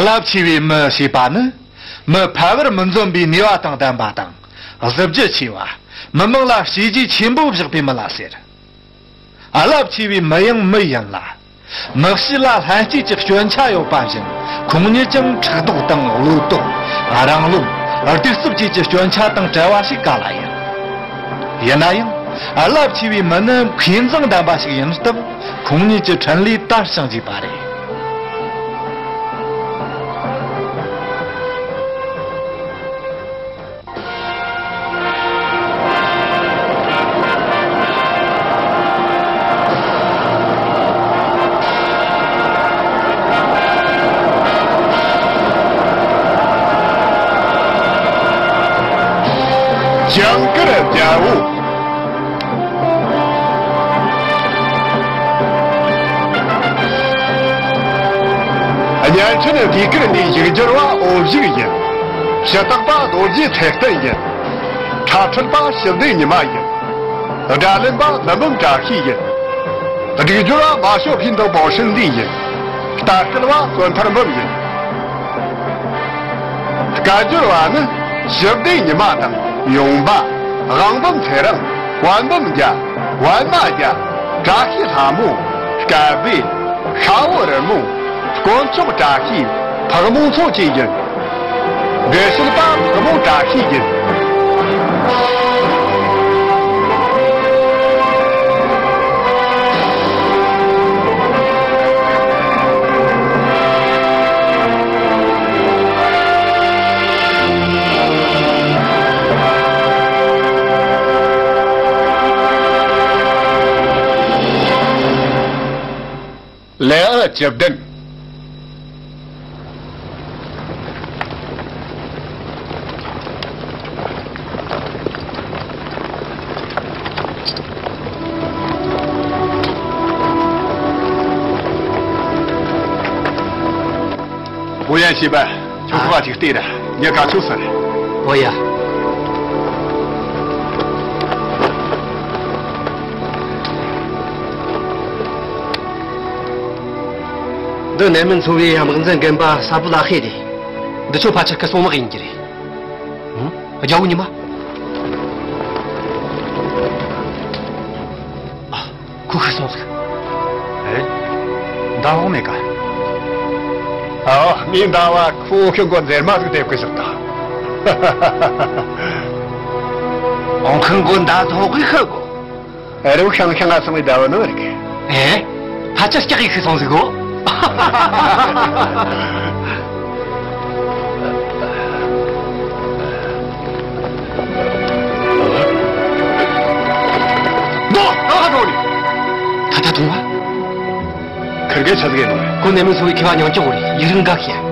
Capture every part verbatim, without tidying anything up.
རླབས་ཆེ་བའི་མི་ཞེས་པ་ནི། མི་ཕལ་པར་མི་འཛོམས་པའི་ནུས་པ་དང་ལྡན་པ་དང་། གཟི་བརྗིད་ཆེ་བ། མི་མང་ལ་བྱས་རྗེས་ཆེན་པོ་བཞག་པའི་མི་ལ་ཟེར། རླབས་ཆེ་བའི་མི་ཡང་མི་ཡིན་ལ། མི་གཤིས་ལ་ལྷན་སྐྱེས་ཀྱི་སྐྱོན་ཆ་ཡོད་པ་བཞིན། ཁོང་ཉིད་ཀྱང་ཕྲག་དོག་དང་བློ་དོག་རང་རློམ། གདུག་རྩུབ་བཅས་ཀྱི་སྐྱོན་ཆ་དང་བྲལ་བ་ཞིག་ག་ལ་ཡིན། ཡིན་ན་ཡང་། རླབས་ཆེ་བའི་མི་ནི་མཁས་མཛངས་ལྡན་པ་ཞིག་ཡིན་སྟབས། ཁོང་ཉིད་ཀྱི་འཕྲིན་ལས་དར་ཞིང་རྒྱས་པ་རེད། ཇིང་གིར་རྒྱལ་པོ། བརྙན་འཕྲིན་འདི་གར་འདི་ཡིག་སྒྱུར་བ་འོ་བཞུགས་ཡིན། ཞུ་དག་པ་རྡོ་རྗེ་ཚེ་བརྟན་ཡིན། འཁྲབ་ཁྲིད་པ་ཞི་བདེ་ཉི་མ་ཡིན། སྒྲ་ལེན་པ་ལྷ་འབུམ་བཀྲ་ཤིས་ཡིན། སྒྲིག་སྦྱོར་བ་མ་ཞོ་ཧིན་དང་པོ་ཧྲིན་ལི་ཡིན། ལྟ་སྐུལ་བ་བསོད་ཐར་འབུམ་ཡིན། སྐད་སྒྱུར་བ་ནི་ཞི་བདེ་ཉི་མ་དང་ཡུང་པ། དབང་འབུམ་ཚེ་རིང་། པད་འབུམ་རྒྱལ། པད་མ་རྒྱལ། བཀྲ་ཤིས་ལྷ་མོ། སྐལ་བཟང་། ཤ་བོ་རི་མོ། དཀོན་མཆོག་བཀྲ་ཤིས། ཕག་མོ་མཚོ་བཅས་ཡིན། འགྲེལ་བཤད་པ་ཕག་མོ་བཀྲ་ཤིས་ཡིན། ལེའུ་བཅུ་བདུན། ཧོ་ཡན་ཞེས་པ། ཁྱོད་ཁོ་བ་ཅིག་བལྟས་ར། ངས་ག་ཚོད་ཟེར། ཨོ་ཡ། འདི་གནས་མི་ཚོ་བའི་དམག་འཛིན་རྒན་པ་ས་བུ་ལ་ཧེ་རེད། འདི་ཚོ་ཕལ་ཆེར་སྐུ་སྲུང་དམག་ཡིན་གྱི་རེད། ཧུམ། རྒྱལ་པོ་ཉི་མ། ཨ། ཁོ་ཤི་སོང་ཟིག་ཨེ། མདའ་འོག་མེད་ཀ་ཨ། ངའི་མདའ་བ་ཁོ་ཤི་མགོ་འཛེར་མ་ཟིག་དེབ་ཀི་ཟིག་དང་། འོང་ཁི་མགོ་མདའ་ཐོག་གི་ཤི་གོ་ཨེ་རུ་ཤང་ཤང་ང་སོང་བའི་ཟླ་བ་ནོ་རིག་ཨེ། ཕ་ཆ་སྐྱག་ཡིག་ཤི་སོང་ཟིག་གོ་ནོ། ཨ་ཧ་ནོ་ནི། ད་ད་ཐུང་བ། ཁིར་གེ་ཆ་ཟིག་ཡིན་ནོ། ཁོ་ནེ་མི་སུ་བའི་ཁེ་བ་ཉང་ཅོག་རེད། ཡིག་རིགས་འགའ་ཤེས།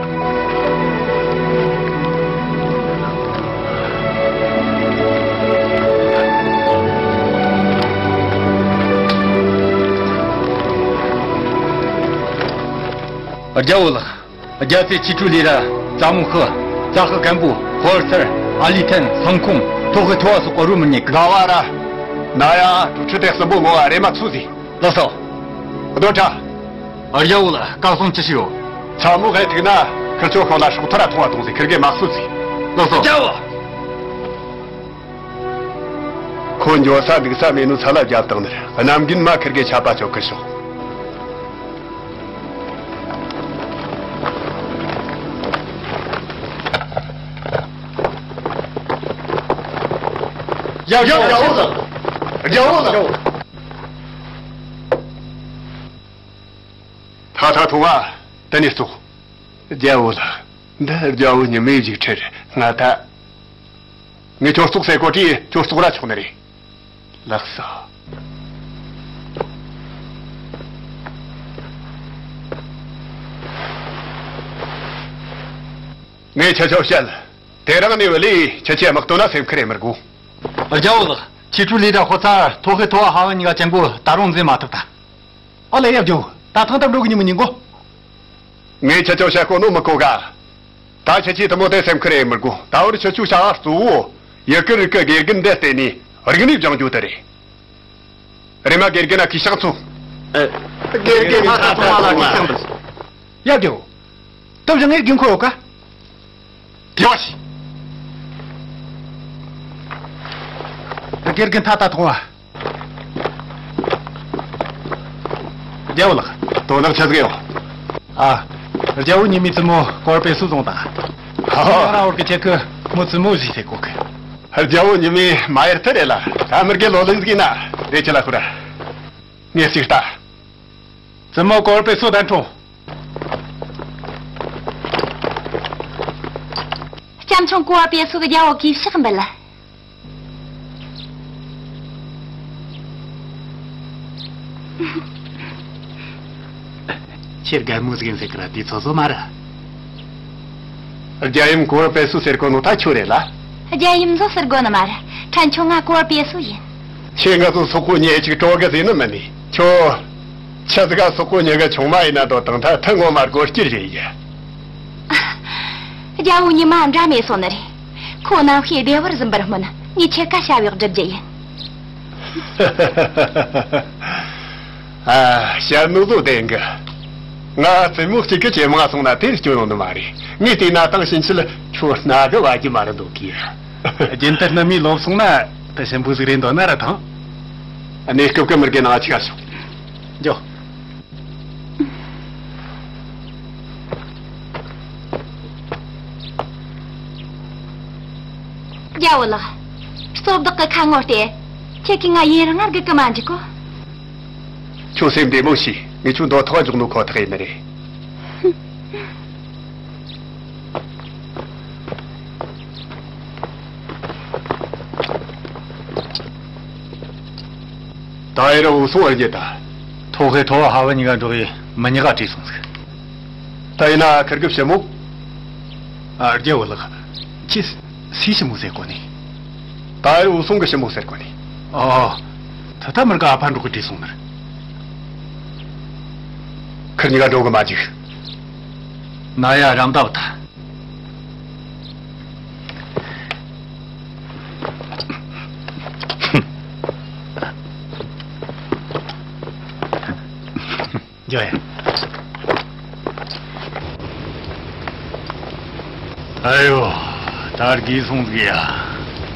རྒྱལ་བོ་ལགས། རྒྱལ་སྲས་ཆི་ཀྲུའུ་ལི་ར། ཙ་མོ་ཧི། ཙ་ཧི་མཁན་པོ། ཧོར་སར། ཨ་ལི་ཐན། སང་ཁོང་། ཐོ་ཧི་ཐོ་བ་སོགས་པ་རུ་མི་རྙེད་གི། ག་བ་ར། ན་ཡ་ཀྲུ་ཁྲི་དེ་གསུམ་པོ་ངོ་བ་རེ་མ་ཚུགས་ཟིག་ལགས་སོ། རྡོ་ཁྲ། རྒྱལ་བོ་ལགས། བཀའ་གསུང་ཅི་ཞིག་ཡོད། ཚ་མོ་ཧའི་ཐུག་ན་ཁིར་ཆོ་ཤོག་ལ་ཤོག་ཐོ་ར་ཐོང་བ་ཐོང་ཟིག་ཁིར་གེ་མ་སུ་ཟིག་ལགས་སོ། རྒྱལ་བོ། ཁོ་འགྱོ་ས་འདུག་ས་མེད་ནོ་ཚ་ལ་རྒྱབ་བཏང་ནི་རེད། གནམ་རྒན་མ་ཁིར་གེ་ཆད་པ་གཅོད་ཁིར་ཤོག་ཡ། རྒྱལ་བོ་ལགས། རྒྱལ་བོ་ལགས། ཐ་ཐ་ཐུང་བ། དེ་ནས་ཙོག་རྒྱལ་བོ་ལགས། འདི་རྒྱལ་བོ་ཉི་མའི་བཞུགས་ཁྲིར་ང་ད། ངས་ཁྱོད་ཙོག་ཟེར་གོ་དུས་ཁྱོད་ཙོག་ར་ཆོག་ནི་རེད། ལགས་སོ། ངས་ཁྱེད་ཆོ་བཤད། དེ་རིང་ནས་བུ་ལས་ཁྱེད་ཆོས་དམག་དོན་ན་སེམས་ཁུར་ཡེ་མི་དགོས། རྒྱལ་བོ་ལགས། ཆི་ཀྲུའུ་ལི་དང་ཧོ་ཚ་ཐོ་ཧེ་ཐོ་བ་ཧ་བ་གཉིས་ཀ་ཅན་པོ་ད་རུང་འཛིན་མ་ཐུབ་ད། ཨོ་ལེ་ཡབ་རྒྱལ་བོ། ད་ཐང་ཐབ་འགྲོ་གི་ཉིན་མོ་ཉིན་གོ་ངས་ཁྱེད་ཆོ་བཤད་གོ་ནོ་མི་གོ་ག་ད་ཁྱེད་ཆོས་དེ་མོ་དེ་སེམས་ཁུར་ཡེ་མི་དགོས། ད་བར་ཁྱེད་ཆོ་བྱ་བ་གཙོ་བོ་ཡི་གེ་རི་གི་དགེ་རྒན་འདི་བརྟེན་ནས་རིག་གནས་སྦྱང་རྒྱུ་དེ་རེད། རེམ་མ་དགེ་རྒན་ན་གུས་ཕྱག་འཚལ། ཨེ། དགེ་རྒན་ཕ་ཚ་ཐོང་བ་ལ་གུས་ཕྱག་འབུལ། ཡབ་རྒྱལ་བོ། སྟོབས་ཞིག་ངའི་དགོས་མཁོ་ཡོད་ཀ། དེ་བ་ཞིག་དགེ་རྒན་ཐ་ད་ཐོང་བ། རྒྱལ་བོ་ལགས། དོན་དག་ཆི་ཟིག་ཡོད། ཨ། རྒྱལ་བོ་ཉི་མའི་བཙུན་མོ་ཀོར་པེ་སུ་བཟུང་དང་། ཨ། ང་རང་བར་གི་ཁྱེད་ཀྱི་མོ་བཙུན་མོ་ཞིག་ཟེར་གོ་གི། རྒྱལ་བོ་ཉི་མའི་མ་ཡར་ཐི་རེད་ལ། ད་མི་དགེ་ལོ་ལེགས་ཟིག་ཡིན་ན་རེ་ཆེ་ལ་ཁུ་ར། ངས་ཅིག་ལྟ། བཙུན་མོ་ཀོར་པེ་སུ་དང་འཁྲུངས། སྐྱབས་མཆོག་ཀོར་པེ་སུ་གི་རྒྱལ་བོ་གིས་ཕྱག་འབུལ། ཁྱེད་རྒན་མོ་ཟིག་ཡིན་ཟེར་གི་ར། དེ་ཚོ་བཟོ་མ་ར། རྒྱལ་ཡུམ་ཀོར་པེ་སུ་ཟེར་གོ་ནོ་ད་ཁྱོད་རེད་ལ། རྒྱལ་ཡུམ་ཟོ་ཟེར་གོ་ནི་མ་ར། ཕྲན་ཆུང་ང་ཀོར་པེ་སུ་ཡིན། ཁྱེད་ང་ཚོ་སོག་པོ་ཉེ་གཅིག་གྲོགས་གི་ཟེར་ནི་མིན་ནི། ཁྱོད། ཆི་ཟིག་ག་སོག་པོ་ཉེ་གི་ཆུང་མ་ཡིན་ན་དོ་དང་ཐ་ཐུ་ངོ་མ་སྒོར་སྐྱིད་རེད་ཡ། རྒྱལ་བོ་ཉི་མ་འདྲ་མེད་སོང་ནི་རེད། ཁོ་ནམ་ཤེས་བདེ་བར་ཟིན་པར་སྨོན། ངས་ཁྱེད་ཀ་བྱ་བའི་སྒྲུབ་རྒྱུ་ཡིན། ཨ། ཞལ་ནུ་ཟོ་ལྡན་གི། ང་བཙུན་མོ་གཅིག་གི་ཇེ་མང་སོང་ན་དེར་སྐྱོན་ཡོང་ནི་མ་རེད། ངས་བལྟས་ན་ཐང་ཕྱིན་ཆད་ཁྱོད་སྣ་གི་བ་རྒྱུ་མ་རེད་འདུག་གི། རྒྱུན་དུ་སྣུམ་མི་ལོབས་སོང་ན་དེ་ཞིམ་པོ་ཟིག་རེད་འདོད་ན་ར་ཐང་། གནས་སྐབས་ཀྱི་མི་དགེ་ནང་ཆ་ཤོག་འཇོ། རྒྱལ་བོ་ལགས། གཙོ་བདག་གི་ཁ་ངོ་སྟེ། ཁྱེད་ཀྱིས་ང་ཡུན་རིང་ང་སྒུག་གི་མ་འཇུག་གོ། ཁྱོད་སེམས་བདེ་མོ་བྱོས། ངས་ཁྱོད་འདོད་ཐག་འཇོག་ནོ་ཁོ་ཐག་ཡིན་ནི་རེད། ད་ཡར་འུ་སུང་བར་རྒྱུ་ད། ཐོ་ཧེ་ཐོ་བ་ཧ་བ་གཉིས་ཀ་འགྲོགས་ཡི་མི་གཉིས་ཀ་བྲོས་སོང་ཟིག་ད་ཡིན་ན་ཁིར་གི་ཞི་མོ། ཨ། རྒྱལ་བོ་ལགས། ཁྱེད་སུའི་ཞི་མོ་ཟེར་གོ་ནི། ད་ཡར་འུ་སུང་གི་ཞི་མོ་ཟེར་གོ་ནི། ཨོ། ད་ལྟ་མི་དགེ་ཨ་ཕ་འགྲོགས་གི་བྲོས་སོང་ནི་རེད། ཁིར་གཉིས་ཀ་འགྲོ་གི་མ་འཇུག་ན་ཡ་རམ་ད་བ་ད། འཇོ་ཡ། ཨ་ཡོ། ད་རྒས་སོང་ཟིག་ཡ།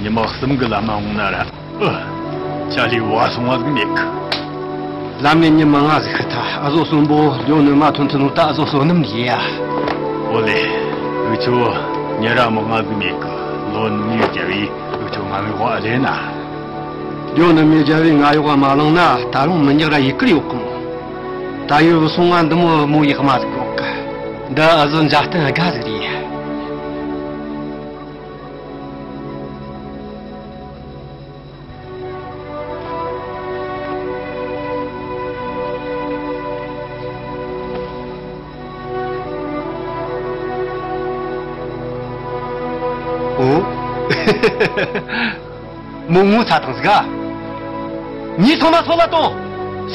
ཉི་མ་གསུམ་གི་ལམ་མ་འོང་ན་ར། ཨ། ཆ་ལི་བ་སོང་བ་ཟིག་མེད་གི། ལམ་ནས་ཉི་མ་ལྔ་ཟིག་ཤི་ཐལ། ཨ་ཟོ་གསོན་པོ་ལོ་ནི་མ་ཐོན་ཐུ་ནོ་ད་ཨ་ཟོ་བསོད་ནམས་ཡིན་ཡ། ཨོ་ལེ། འུ་ཆོ་ཉི་ར་མ་ལྔ་ཟིག་མེད་གི། ལོ་ནི་རྒྱ་བའི་འུ་ཆོ་ང་མི་བ་ལེ་ན། ལོ་ནི་མི་རྒྱ་བའི་ང་ཡོག་མ་ལང་ན་ད་རུང་མི་ཉག་ར་ཡི་གར་ཡོག་གི་མོ། ད་ཡོད་སོང་ང་འདི་མོ་མོ་ཡག་མ་ཟིག་གོ་གི། འདི་ཨ་ཟོ་འཇའ་སྟན་དགའ་ཟིག་རེད། ཨོ། མོ་ངོ་ཚ་དང་ཟིག་ག་ངས་ཚང་མ་སོད་ལ་གཏོང་།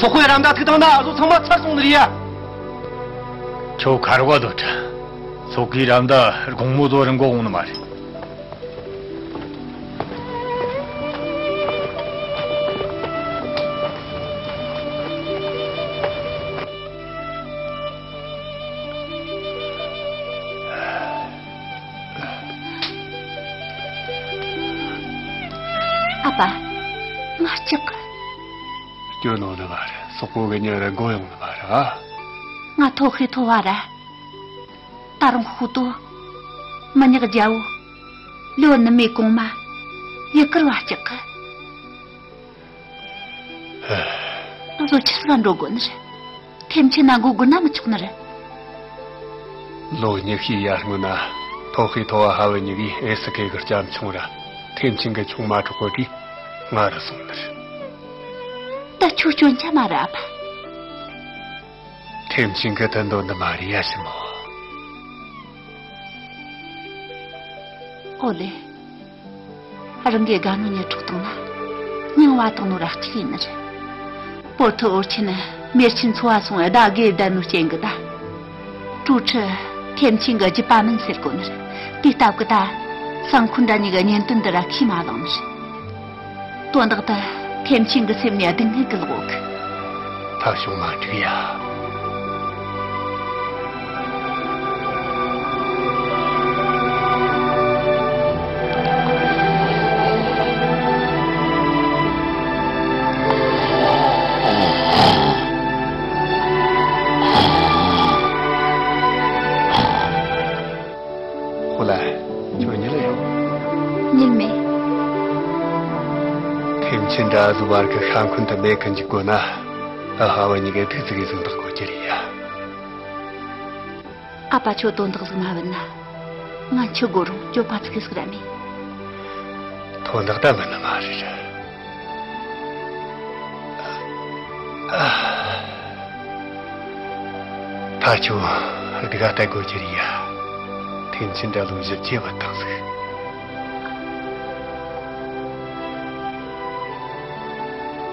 སོག་པོའི་ར་མདའ་ཐུག་བཏང་ན་ཨ་ཟོ་ཚང་མ་ཚར་སོང་ནི་རེད་ཡ། ཁྱོད་ཁ་རོག་བ་དོ་དྲ། སོག་པོའི་ར་མདའ་དགོང་མོ་དོ་རིང་གོ་འོང་ནི་མ་རེད། ཨ་ཕ། ང་ལྕགས། སྐྱོ་ནོ་ནི་མ་རེད། སོག་པོ་གི་ཉིན་རེ་མགོ་ཡོང་ནི་མ་རེད་ཨ། ང་ཐོ་ཤེས་ཐོ་བ་ར། ད་རུང་ཤུ་ཏོ། མི་ཉག་རྒྱལ་བོ། ལོ་ནི་མེ་གོང་མ། ཡི་གར་བ་ལྕགས། ང་ཚོ་ཆི་ཟིག་ག་འགྲོ་དགོ་ནི་རེད། ཐེམ་ཆེན་ན་འགོ་དགོ་ན་མི་ཆོག་ནི་རེད། ལོ་ཉི་ཤུའི་ཡར་སྔོན་ན་ཐོ་ཧི་ཐོ་བ་ཧ་བི་གཉིས་ཀས་ཨེ་སི་ཁེ་གི་སྐྱབས་མཆོང་ར་ཐེམ་ཆེན་གི་ཆུང་མ་གྲོགས་པོ་གིས་ང་རུ་སོང་ནི་རེད། ད་ཁྱོད་སྐྱོན་ཆ་མ་རེད་ཨ་ཕ། ཐེམ་ཆེན་གི་དོན་དོན་འདི་མ་རེད་ཡ་ཞི་མོ། ཨོ་ལེ། རང་གི་དགའ་ནོ་ཉི་འཕྲོག་བཏང་ན། སྙིང་བ་བཏང་ནོ་ར་གཅིག་ཡིན་ནི་རེད། པོར་ཐི་ཨོར་ཆེན་མེར་ཆེན་འཚོ་བ་སོང་ཟླ་དགེ་བསྡད་ནོ་རྐྱེན་གི་ད། ཀྲུའུ་ཁྲི་ཐེམ་ཆེན་གི་རྒྱུད་པ་མིན་ཟེར་གོ་ནི་རེད། དེ་སྟབས་གི་ད། སང་ཁུན་འདྲ་གཉིས་གི་གཉེན་དོན་འདི་ར་ཁས་མ་བླངས་ནི་རེད། དོན་དག་ད་ཐེམ་ཆེན་གི་སེམས་ནས་སྡུག་བསྔལ་གི་ལོག་གི། ཐབས་བྱུང་མ་འགྲིག་ཡ། ལ། ཁྱོད་ཉལ་ཡོང་། ཉལ་མེད། ཐེམ་ཆེན་འདྲ་ཟུ་བར་གི་ཤ་འཁོན་དུ་མེད་གི་འཇུག་དགོས་ན། ཨ་ཧ་བ་གཉིས་ཀས་ཐུག་ཙི་གི་ཟུང་དག་དགོས་ཀྱི་རེད་ཡ། ཨ་ཕ་ཁྱོད་དོན་དག་ཟིག་མ་བུད་ན། ང་འཆི་དགོས་རུང་སྐྱོབ་པ་ཚིག་གི་ཟིག་ར་མེད། དོན་དག་ད་མིན་ནི་མ་རེད། ད་ཁྱོད་སྡུག་ག་ལྟ་དགོས་ཀྱི་རེད་ཡ། ཐེམ་ཆེན་འདྲ་ལོ་བཞི་བཅུ་བུད་བཏང་ཟིག་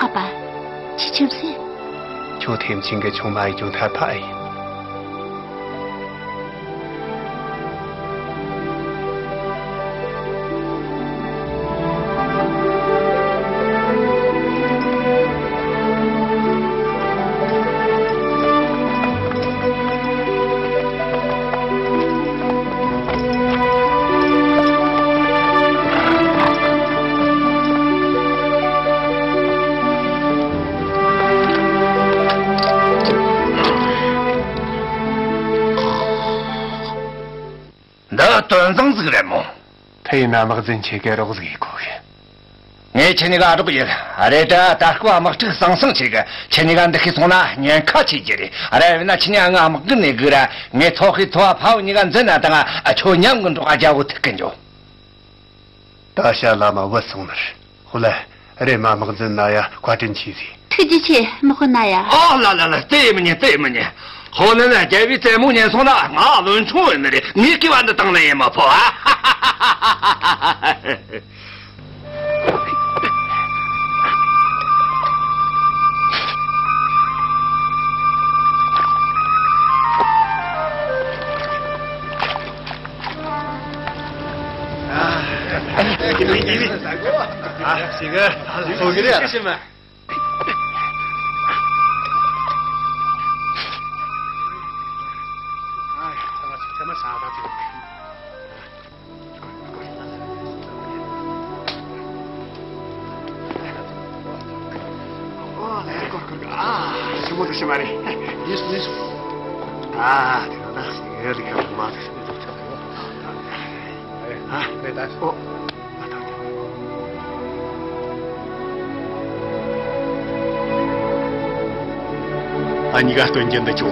ཨ་ཕ། ཁྱི་ཁྱིམ་སེ། ཁྱོད་ཐེམ་ཆེན་གི་ཆུང་མ་ཡི་ཅུང་ཐར་ཕ་ཨེ་ཡིན། འདི་དོན་བཟང་ཟིག་རེད་མོ། དེ་ཡིན་ན་དམག་འཛིན་ཁྱེད་ཀྱིས་རོགས་ཟིག་ཡེད་དགོས་གི། ངས་ཁྱེད་གཉིས་ཀ་རོགས་ཡེད། རེད་དྲ་ད་སྐབས་དམག་འཁྲུག་ཟང་ཟིང་ཆེ་གི། ཁྱེད་གཉིས་ཀ་འདི་ཤི་སོང་ན་ཉེན་ཁ་ཆེ་རྒྱུ་རེད། རེད་བས་ན་ཁྱེད་གཉིས་ང་དམག་སྒར་ནས་སྒུག་ར། ངས་ཐོག་ཁའི་ཚོ་བ་ཕ་བུ་གཉིས་ཀ་འཛིན་ན་དང་ང་ཁྱོད་མཉམ་གི་འགྲོགས་རྒྱ་བོ་ཐུག་གི་འཇོག་ད་ཤ་ལ་མ་བུད་སོང་ནི་རེད། ཧོ་ལ། རེམ་མ་དམག་འཛིན་ན་ཡ་བཀའ་དྲིན་ཆེ་ཟིག་ཐུགས་རྗེ་ཆེ། དམག་དཔོན་ན་ཡ། ཨ་ལ་ལ་ལ། དེ་མི་ཉན། དེ་མི་ཉན། ཧོ་ལ་ལ། རྒྱལ་བའི་རྩེད་མོ་ཉན་སོང་ན་ང་བློན་ཆུང་ཡིན་ནི་རེད། ངས་སྐྱེ་བ་འདི་བཏང་ན་ཡིན་མ་ཕོ། ཨ། ཨ། ཞེ་གི་ཚོ་གི་རེད། ཨ། ཞི་མོ་དེ་ཞི་མ་རེད། ཨ། དེ་ན་ད་ཡོད་ལི་ཁ་མ་དེ། ཨ། ཨ། གཉིས་ཀ་སྟོན་རྒྱུ་འདི་ཆོ་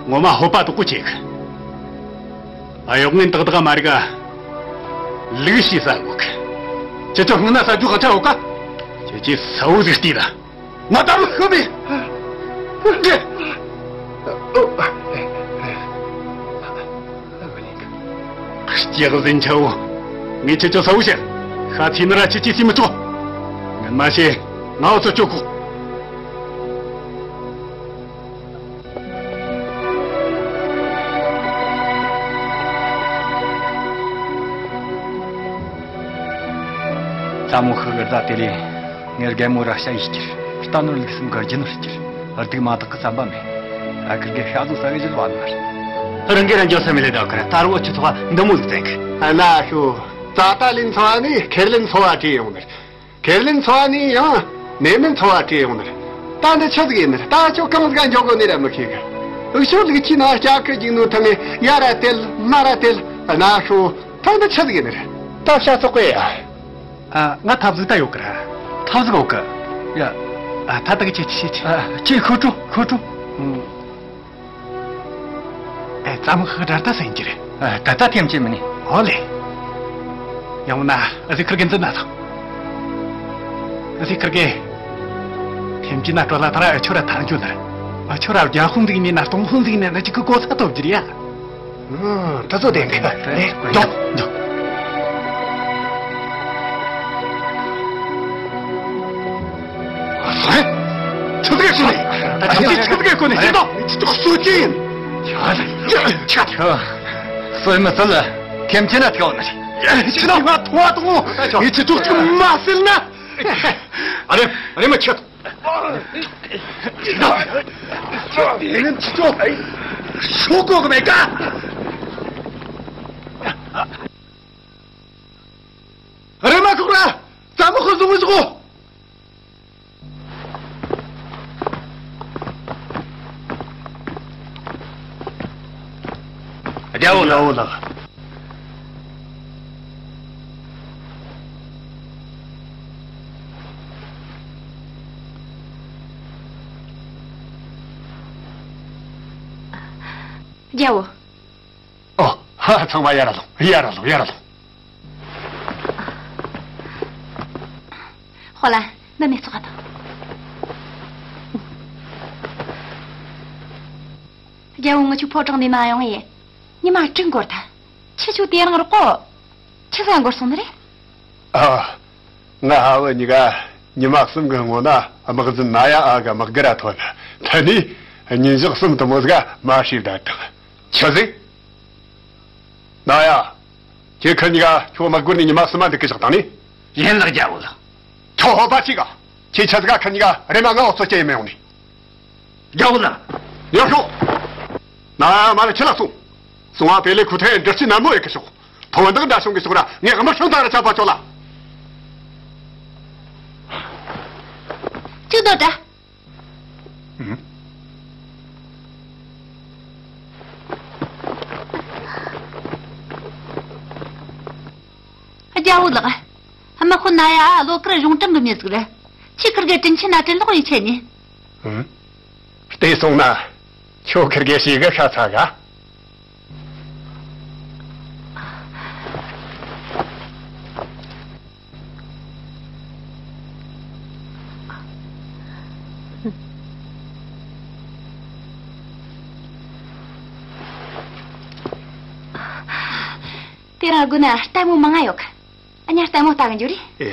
ངོ་མ་ཧོ་པ་དོག་པོ་ཆེ་གི། ཨ། གཡོག་ངན་ཏག་ཏག་མ་རིག་ག་ལུག་ཤི་ས་གོ་གི། ཁྱེད་ཆོ་སྔུན་ན་ས་རྒྱུ་ག་ཆ་ཡོད་ཀ་ཁྱེད་ཀྱིས་ས་བོ་ཟིག་བལྟས་ད། ང་ད་རུང་ཤི་མེད། འདི། སྐྱག་ཟིན་ཆ་བོ། ངས་ཁྱེད་ཆོ་ས་བོ་བཤད། ཤ་ཚིག་ནི་ར་ཁྱེད་ཀྱིས་ཟིན་མི་ཆོག་ངན་མ་བྱེད། ང་འུ་ཚོ་ཆོ་གོ། ཙ་མོ་ཤི་གི་རྫ་དེ་ལས། ངའི་རྒན་མོ་ར་ཤ་ཡིས་ཁྱེར། རྟ་ནོར་ལུག་གསུམ་གི་རྒྱུ་ནོར་ཁྱེར། སྡུག་མ་དག་གི་བསམ་པ་མེད། ཨ་ཁུ་གི་ཤ་ཟོ་ས་གི་བཞིན་བ་ནར། རང་གི་རང་འཇོག་ས་མི་ལས་ད་ཁར་ད་རུ་འུ་ཆུ་ཚོ་བ་འདི་མོ་ཟིག་བཙན་གི། ཨ་ན་ཤོ། ཙ་ཏ་ལིན་ཚོ་བ་ནི་ཁེར་ལིན་ཚོ་བ་བྲིས་ཡོང་ནར། ཁེར་ལིན་ཚོ་བ་ནི་ཡང་ནེ་མིན་ཚོ་བ་བྲིས་ཡོང་ནར། ད་འདི་ཆི་ཟིག་ཡིན་ནར། ད་ཁྱོད་གང་ཟིག་ག་འཇོག་གོ་ནི་ར་མི་ཤེས་གི། འུ་ཤོ་ལུག་ཁྱི་ན་སྐྱ་ཁུ་འཇིག་ནོ་ཐ་མེ་ཡ་ར་དེལ་མ་ར་དེལ། ཨ་ན་ཤོ། ད་འདི་ཆི་ཟིག་ཡིན་ནར། ད་ཤ་ཚོགས་གི་ཡ། ཨ། ང་ཐབས་ཟིག་ད་ཡོད་གི་ར། ཐབས་ཟིག་ཡོད་གི། ཡ། ཨ། ད་ད་གི་ཁྱེད་ཁྱེད་ཁྱེད། ཨ། ཁྱེད་ཁོ་ཁྲོ་ཁོ་ཁྲོ། ཨུམ། ཨེ། ཙ་མོ་ཤི་གི་དྲ་ད་སེང་གི་རེད། ཨ། ད་ད་ཐེམ་ཅེ་མི་ནི། ཨོ་ལེ། ཡང་ན་ཨ་ཟི་ཁིར་གི་འཛིན་ན་ཐང་། ཨ་ཟི་ཁིར་གི། ཐེམ་ཅེ་ན་ཀྲོ་ལ་ཐ་ར་ཨ་ཆོ་ར་ཐང་ཅུ་ལ། ཨ་ཆོ་ར་རྒྱ་ཧུན་ཟིག་ནི་ན་སྟོང་ཧུན་ཟིག་ནི་ན་ཅིག་གི་གོ་ས་ཐོབ་ཀྱི་རེད་ཡ། ཨང་། ད་ཚོ་བདེན་གི། ལེ། འཇོག་འཇོག་ཧེ། ཆུ་ཚོད་ཀྱི་ནས། ད་ཆུ་ཚོད་ཆུ་ཚོད་ཀྱི་ནས་ཤེས་དོ། ཆུ་ཚོད་སུ་ཅི་ཡིན། ཆ་ཆ། སོས་མི་སྲིད། ཁྱིམ་ཆེན་ན་ཐེའོ་ན་ཤི། ཆི་ན་ང་ཐོ་བ་དང་། ངས་ཆུ་ཚོད་ཅིག་མ་སེལ་ན། ཨ་རེ་ཨ་རེ་མ་ཁྱེད། ངན་ཆུ་ཚོད་ཤོག་གོ་གི་མེད་ཀ། རེམ་མ་ཁོག་ར་ཙ་མོ་ཁོ་བཟུང་བཟུང་གོ། རྒྱལ་བོ་ལགས། རྒྱལ་བོ་ལགས། རྒྱལ་བོ། ཨོ། ཧ། ཚང་མ་ཡར་ལོངས། ཡར་ལོངས། ཡར་ལོངས། ཧོ་ལ། མི་མེད་ཚོགས་དང་། རྒྱལ་བོ། ངི་ཆོ་ཕོ་བྲང་ནས་མ་ཡོང་ཡེ། ཉི་མ་དྲུག་འགོར་ཐལ། ཁྱེད་ཆོ་དེ་རིང་རོགས་གོ། ཆི་ཟིག་འགོར་སོང་ནི་རེད། ཨ། ང་ཧ་བུ་གཉིས་ཀ་ཉི་མ་གསུམ་གི་སྔོན་ན་དམག་འཛིན་ན་ཡ་ཨ་གི་དམག་སྒར་ར་ཐོན། དེ་ནས་ཉིན་ཞག་གསུམ་དུ་མོ་ཟིག་མ་ཤེས་བསྡད་དང་། ཆི་ཟིག་ན་ཡ། ཁྱེད་ཁི་གཉིས་ཀ་ཁྱོད་དམག་སྒར་ནས་ཉི་མ་གསུམ་མ་འདུག་གི་བཞག་དང་ནི། ཡིན་ལགས་རྒྱལ་བོ་ལགས། ཁྱོད་ཧོ་པ་ཆི་ག་ཁྱེད་ཆི་ཟིག་ག་ཁི་གཉིས་ཀ་རེམ་མ་ང་འུ་ཚོ་སྐྱེལ་ཡེ་མི་ཡོང་ནི། རྒྱལ་བོ་ལགས། ཡོ་ཤོ། ན་ཡ་མ་ལ་ཁྱི་ལ་སོང་། སོང་བ་པེ་ལེ་ཁུ་ཐེ་འདྲི་ཅི་ནན་མོ་ཡེ་གི་ཤོག་ཕོ་བ་འདི་འདྲ་བྱུང་གི་ཤོག་ར་ངས་དམག་སྲུང་དང་ར་ཆགས་པ་ཅོག་ལ། ཅི་འདོད་དྲ། ཨུམ། རྒྱལ་བོ་ལགས། དམག་དཔོན་ན་ཡ་ཨ་ལོ་ཀར་གཞུང་དྲང་གི་མི་ཟིག་རེད། ཁྱེད་ཁིར་གེ་དྲིན་ཆེན་ན་དྲིན་ལོག་ཡེ་ཆེ་ནི། ཨུམ། བལྟས་སོང་ན། ཁྱོད་ཁིར་གེ་ཞིག་གི་ཤ་ཚ་ག་དེ་རིང་དགོན་ན་ལྟད་མོ་མང་ང་ཡོད་གི། ཨ་ཉ་ལྟད་མོ་ལྟ་གི་འགྱོ་རེ། ཡ།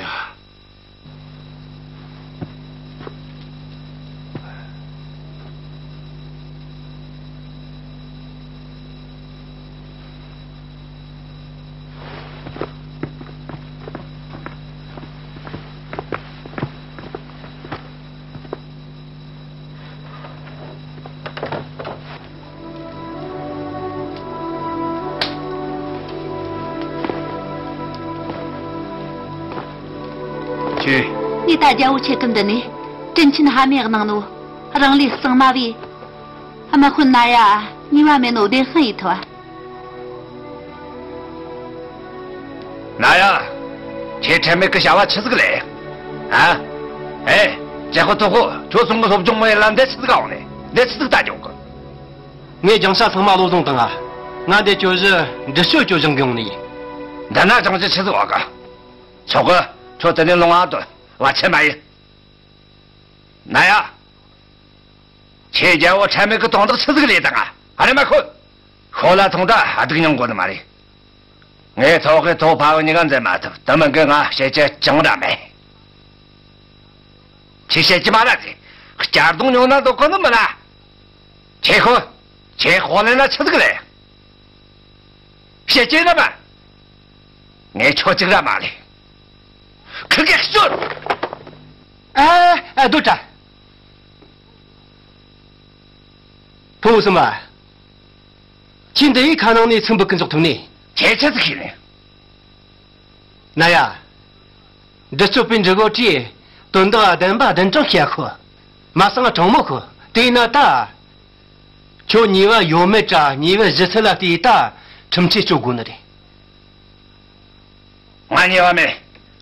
ཁྱེད། ངས་ད་རྒྱལ་བོ་ཆེ་དུམ་འདི་ནས་དྲིན་ཆེན་ཧ་མའི་གནང་ནོ། རང་ལས་གཙང་མ་བས། དམག་དཔོན་ན་ཡ་ཉེས་པ་མེད་ནོ་བདེན་དཔང་ཡེ་ཐུབ། ན་ཡ། ཁྱེད་ཁྲེལ་མེད་ཀི་བྱ་བ་ཆི་ཟིག་ལས། ཨ། ཨེ། ཇ་ཁོ་ཐོ་ཁོ་ཁྱོད་ཚོ་ངི་སློབ་སྦྱོང་མོ་ཡེ་ལ་འདི་ཆི་ཟིག་ག་འོང་ནས་འདི་ཆི་ཟིག་ལྟ་རྒྱུ་གི། ངས་རྒྱང་ཤ་ཚང་མ་བློ་བཟུང་བཏང་ང་། ང་འདི་གྱོད་གཞི་འདྲི་གཅོད་གྱོད་བཞིན་གི་ཡོང་ནི་ཡིན། འདི་ན་ཅང་ཅི་ཆི་ཟིག་བ་ག་ཆོག་གི། ཁྱོད་དེ་ནས་ལོང་ཨ་དོ་བ་ཆེ་མ་ཡིན། ན་ཡ། ཁྱེད་རྒྱལ་བོ་ཁྲེལ་མེད་ཀི་དོན་དག་ཆི་ཟིག་ལས་དང་ང་ཨ་རེ་མ་ཁོ། ཤོ་ལ་ཐོང་ད་ཨ་སྡུག་མྱོང་དགོས་ནི་མ་རེད། ངས་ཐོག་གི་ཐོག་ཕ་བུ་གཉིས་ཀ་མཛད་མ་ཐུབ་དུ་མིན་གི་ང་བཤད་རྒྱུ་ཅང་ར་མེད། ཁྱེད་བཤད་ཀྱི་མ་ར་ཟེ། གཅར་རྡུང་ཉོ་ན་འདོད་གོ་ནི་མི་ལ། ཁྱེད་ཁོ། ཁྱེད་ཁོ་ལེ་ན་ཆི་ཟིག་ལེ། བཤད་ཀྱི་ན་མ། ངས་ཁྱོད་ཅིག་ར་མ་ལེ། ཁི་གེ་ཤོད། ཨ་ཨ་སྡོད་དྲ། ཕུ་བོ་གསུམ་པ། ཁྱེད་འདི་ཡི་ཁ་ནང་ནས་ཚིག་འབུད་གི་འཇོག་ཐུབ་ནི། ཁྱེད་ཆི་ཟིག་ཤེས་ནི། ན་ཡ། འདྲི་གཅོད་པས་འདྲི་གོ་དྲིས། དོན་དག་བདེན་པ་བདེན་དྲང་བཤད་ཁོ། མ་གསང་དྲང་མོ་ཁོ། དེས་ན་ད། ཁྱོད་ཉེས་པ་ཡོད་མེད་དྲ་ཉེས་པའི་གཞི་ཚད་ལ་བལྟས་ད་ཁྲིམས་ཆད་གཅོད་དགོས་ནི་རེད། ང་ཉེས་པ་མེད།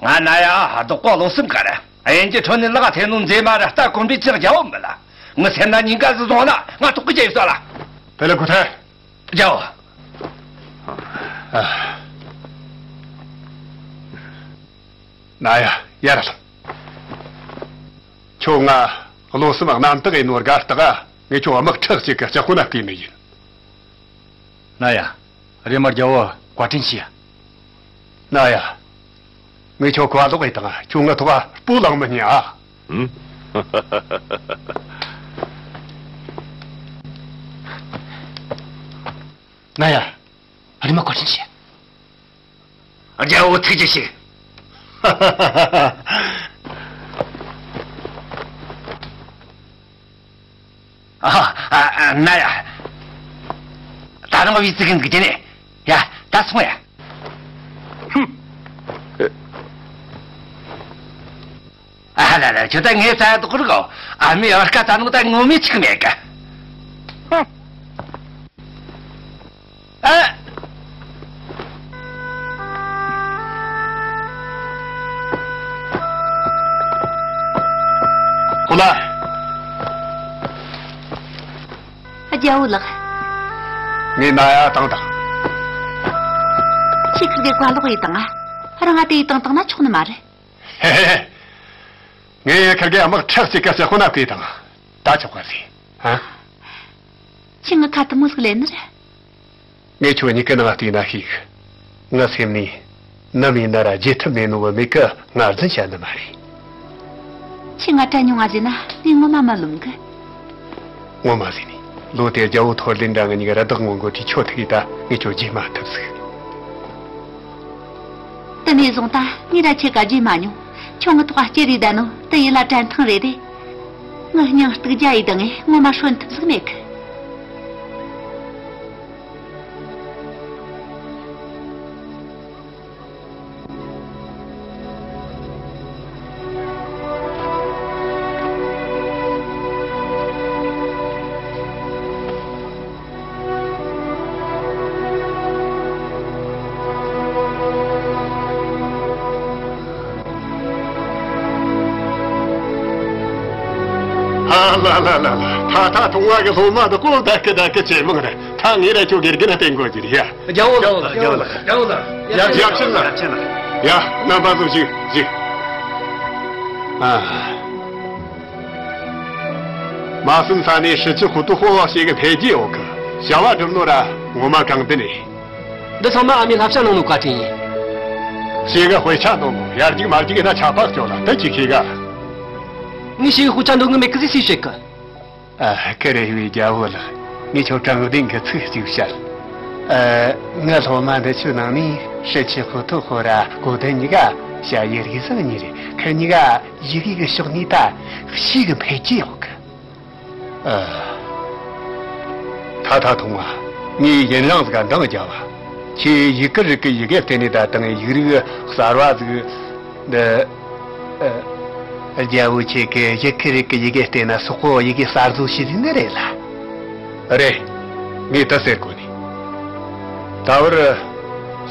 ང་ན་ཡ་ཨ་ལྡོག་པ་བློ་སེམས་དཀར། དབྱིན་ཇི་ཁྲོད་ནས་ལག་ཐེ་ནོ་མཛེས་མ་ར་རྟ་གོན་པའི་ཅག་རྒྱལ་བོ་མི་ལ། ངི་སེམས་ན་ཉིན་དཀར་ཟི་བཟུང་ན་ང་ཐོག་གི་རྒྱལ་ཡོད་ས་ལ། དེ་ལ་གོ་ཐལ། རྒྱལ་བོ། ན་ཡ་ཡར་ལོངས། ཁྱོད་ང་བློ་སེམས་རྣམ་དག་ཡིན་ནོ་དགའ་སྟག་ཨ། ངས་ཁྱོད་དམག་ཁྲག་ཅིག་གི་ལྕགས་ཁོ་ན་བརྐུས་ནི་ཡིན། ན་ཡ། རེམ་མ་རྒྱལ་བོ་བཀའ་དྲིན་ཆེ། ན་ཡ། ངས་ཁྱོད་གོ་ལོག་ཡི་དང་ཁྱོད་ངའི་ཐོག་སྤོ་ལངས་མི་ཉན་ཨ། ཨུམ། ན་ཡ། རེམ་མ་བཀའ་དྲིན་ཆེ། རྒྱལ་བོ་ཐུགས་རྗེ་ཆེ། ཨ། ཨ། ཨ། ན་ཡ། ད་རུང་བི་ཙི་གིན་གི་དེ་ནས། ཡ། ད་སོང་ཡ། ཧུམ། ཨ་ལ་ལ། ཁྱོད་ད་ངའི་རྩ་ཡ་དུ་ཁུར་གོ། ཨ་མའི་བར་སྐ་ད་ནུ་ད་ངོ་མི་ཆིག་མེད་ག། ཧུམ། ཨ། ཁོ་ལ། རྒྱལ་བོ་ལགས། ངས་ན་ཡ་བཏང་དང་། ཁྱེད་ཁིར་གེ་བཀའ་ལོག་ཡེ་བཏང་ང་། རང་ང་དེ་ཡེ་བཏང་བཏང་ན་ཆོག་ནི་མ་རེད། ཧེ་ཧེ་ཧེ། ངས་ཁིར་གེ་དམག་ཁྲག་གཅིག་གི་ཟེར་ཁོ་ན་བསྐོས་དང་། ད་ཆོག་པ་ཟིག་ཨ། ཁྱེད་ང་ཁ་དུ་མོ་ཟིག་ལེན་ནི་རེད། ངས་ཁྱོད་གཉིས་ཀྱི་ནང་བལྟས་ན་ཤེས་གི། ངའི་སེམས་ནས་ནམ་ཡིན་ན་ར་བརྗེད་ཐབས་མེད་ནོ་བོ་མེད་ཀི། ངར་འཛིན་བྱ་ནི་མ་རེད། ཁྱེད་ང་དྲན་མྱོང་ང་ཟེར་ན་ངས་ངོ་མ་མ་ལོམ་གི། ངོ་མ་ཟེར་ནི། ལོ་དེ་རྒྱལ་བོ་ཐོར་ལེན་འདྲ་ང་གཉིས་ཀ་ར་བདག་ངོ་མགོ་ཁྲིད་ཆོ་ཐུག་གི། ད་ངས་ཁྱོད་བརྗེད་མ་ཐུབ་ཟིག་དེ་ནས་བཟུང་ད་ངས་ར་ཁྱེད་ཀ་བརྗེད་མ་མྱོང་། ཁྱོད་ངའི་ཐོག་ག་སྐྱེ་རེ་ད་ནོ་དེ་ཡིན་ལ་དྲན་ཐང་རེད་དེ། ངའི་སྙིང་སྟུག་རྒྱ་ཡི་ད་ངས་ངོ་མ་སྲོན་ཐུབ་ཟིག་མེད་གི། ཨ་ལ་ལ་ལ་ལ། ད་ད་ཐུང་བ་གི་སློབ་མ་དེ་ཀོ་ད་ཀི་ད་ཀི་ཇེ་མང་རེད། ད་ངས་ར་ཁྱོད་དགེ་རྒན་བསྟེན་དགོས་ཀྱི་རེད་ཡ། རྒྱལ་བོ་ལགས། རྒྱལ་བོ་ལགས། རྒྱལ་བོ་ལགས། ཡ་ཡ་ཕྱིན་ལ། ཕྱིན་ལ། ཡ་རྣམ་པ་ཚོ་བཞུགས་བཞུགས། ཨ། མ་སུམ་ས་ནས་ཧྲི་ཆི་ཧུ་ཏུ་ཧོ་ཞེ་གི་འཕེལ་རྒྱས་ཡོད་གི། བྱ་བ་སྒྲུབ་ནོ་ར་ངོ་མ་གང་འདི་ནས། འདི་ཚང་མ་ཨ་མའི་བསླབ་བྱ་གནང་ནོ་བཀའ་དྲིན་ཡིན། ཞེ་གི་དཔེ་ཆ་འདོན་ནོ་ཡར་རྒྱུག་མར་རྒྱུག་ཡིན་ན་ཆ་པག་སྐྱོ་ལ་དེ་ཅིག་ཤེས་ག། ངས་ཞེ་གི་དཔེ་ཆ་འདོན་གི་མེད་གི་ཟིག་སུས་བཤད་གི། ཨ། ཀུ་རེ་བའི་རྒྱལ་བོ་ལགས། ངས་ཁྱོད་དྲང་བདེན་གྱི་ཚིག་གཅིག་བཤད། ཨ། ངའི་སློབ་མ་འདི་ཚོའི་ནང་ནས་ཧྲི་ཆི་ཧུ་ཐུ་ཧོ་ར་གོ་དན་གཉིས་ཀ་ཞ་ཡི་རིགས་བཟང་གཉིས་རེད། ཁི་གཉིས་ཀ་ཡི་གེ་གི་ཕྱོགས་ནས་ད་ཞེ་གི་འཕེལ་རྒྱས་ཡོད་གི། ཨ། ཐ་ཐ་ཐུང་བ། ངས་ཡུན་རིང་ཟིག་ག་འདང་རྒྱབ་བ། ཁྱེད་ཡི་གེ་རིགས་ཀྱི་ཡི་གེ་བརྟེན་ནས་ད་དུང་ཡིག་རིགས་གསར་བ་ཟིག་འདི། ཨ། རྒྱལ་བོ་ཁྱེད་ཀྱིས་ཡི་གེ་རིགས་ཀྱི་ཡི་གེ་བལྟས་ན་སོག་པོ་ཡི་གེ་གསར་བཟོ་བྱེད་ཟིན་ནི་རེད་ལ། རེད། ངས་ད་ཟེར་གོ་ནི། ད་བར་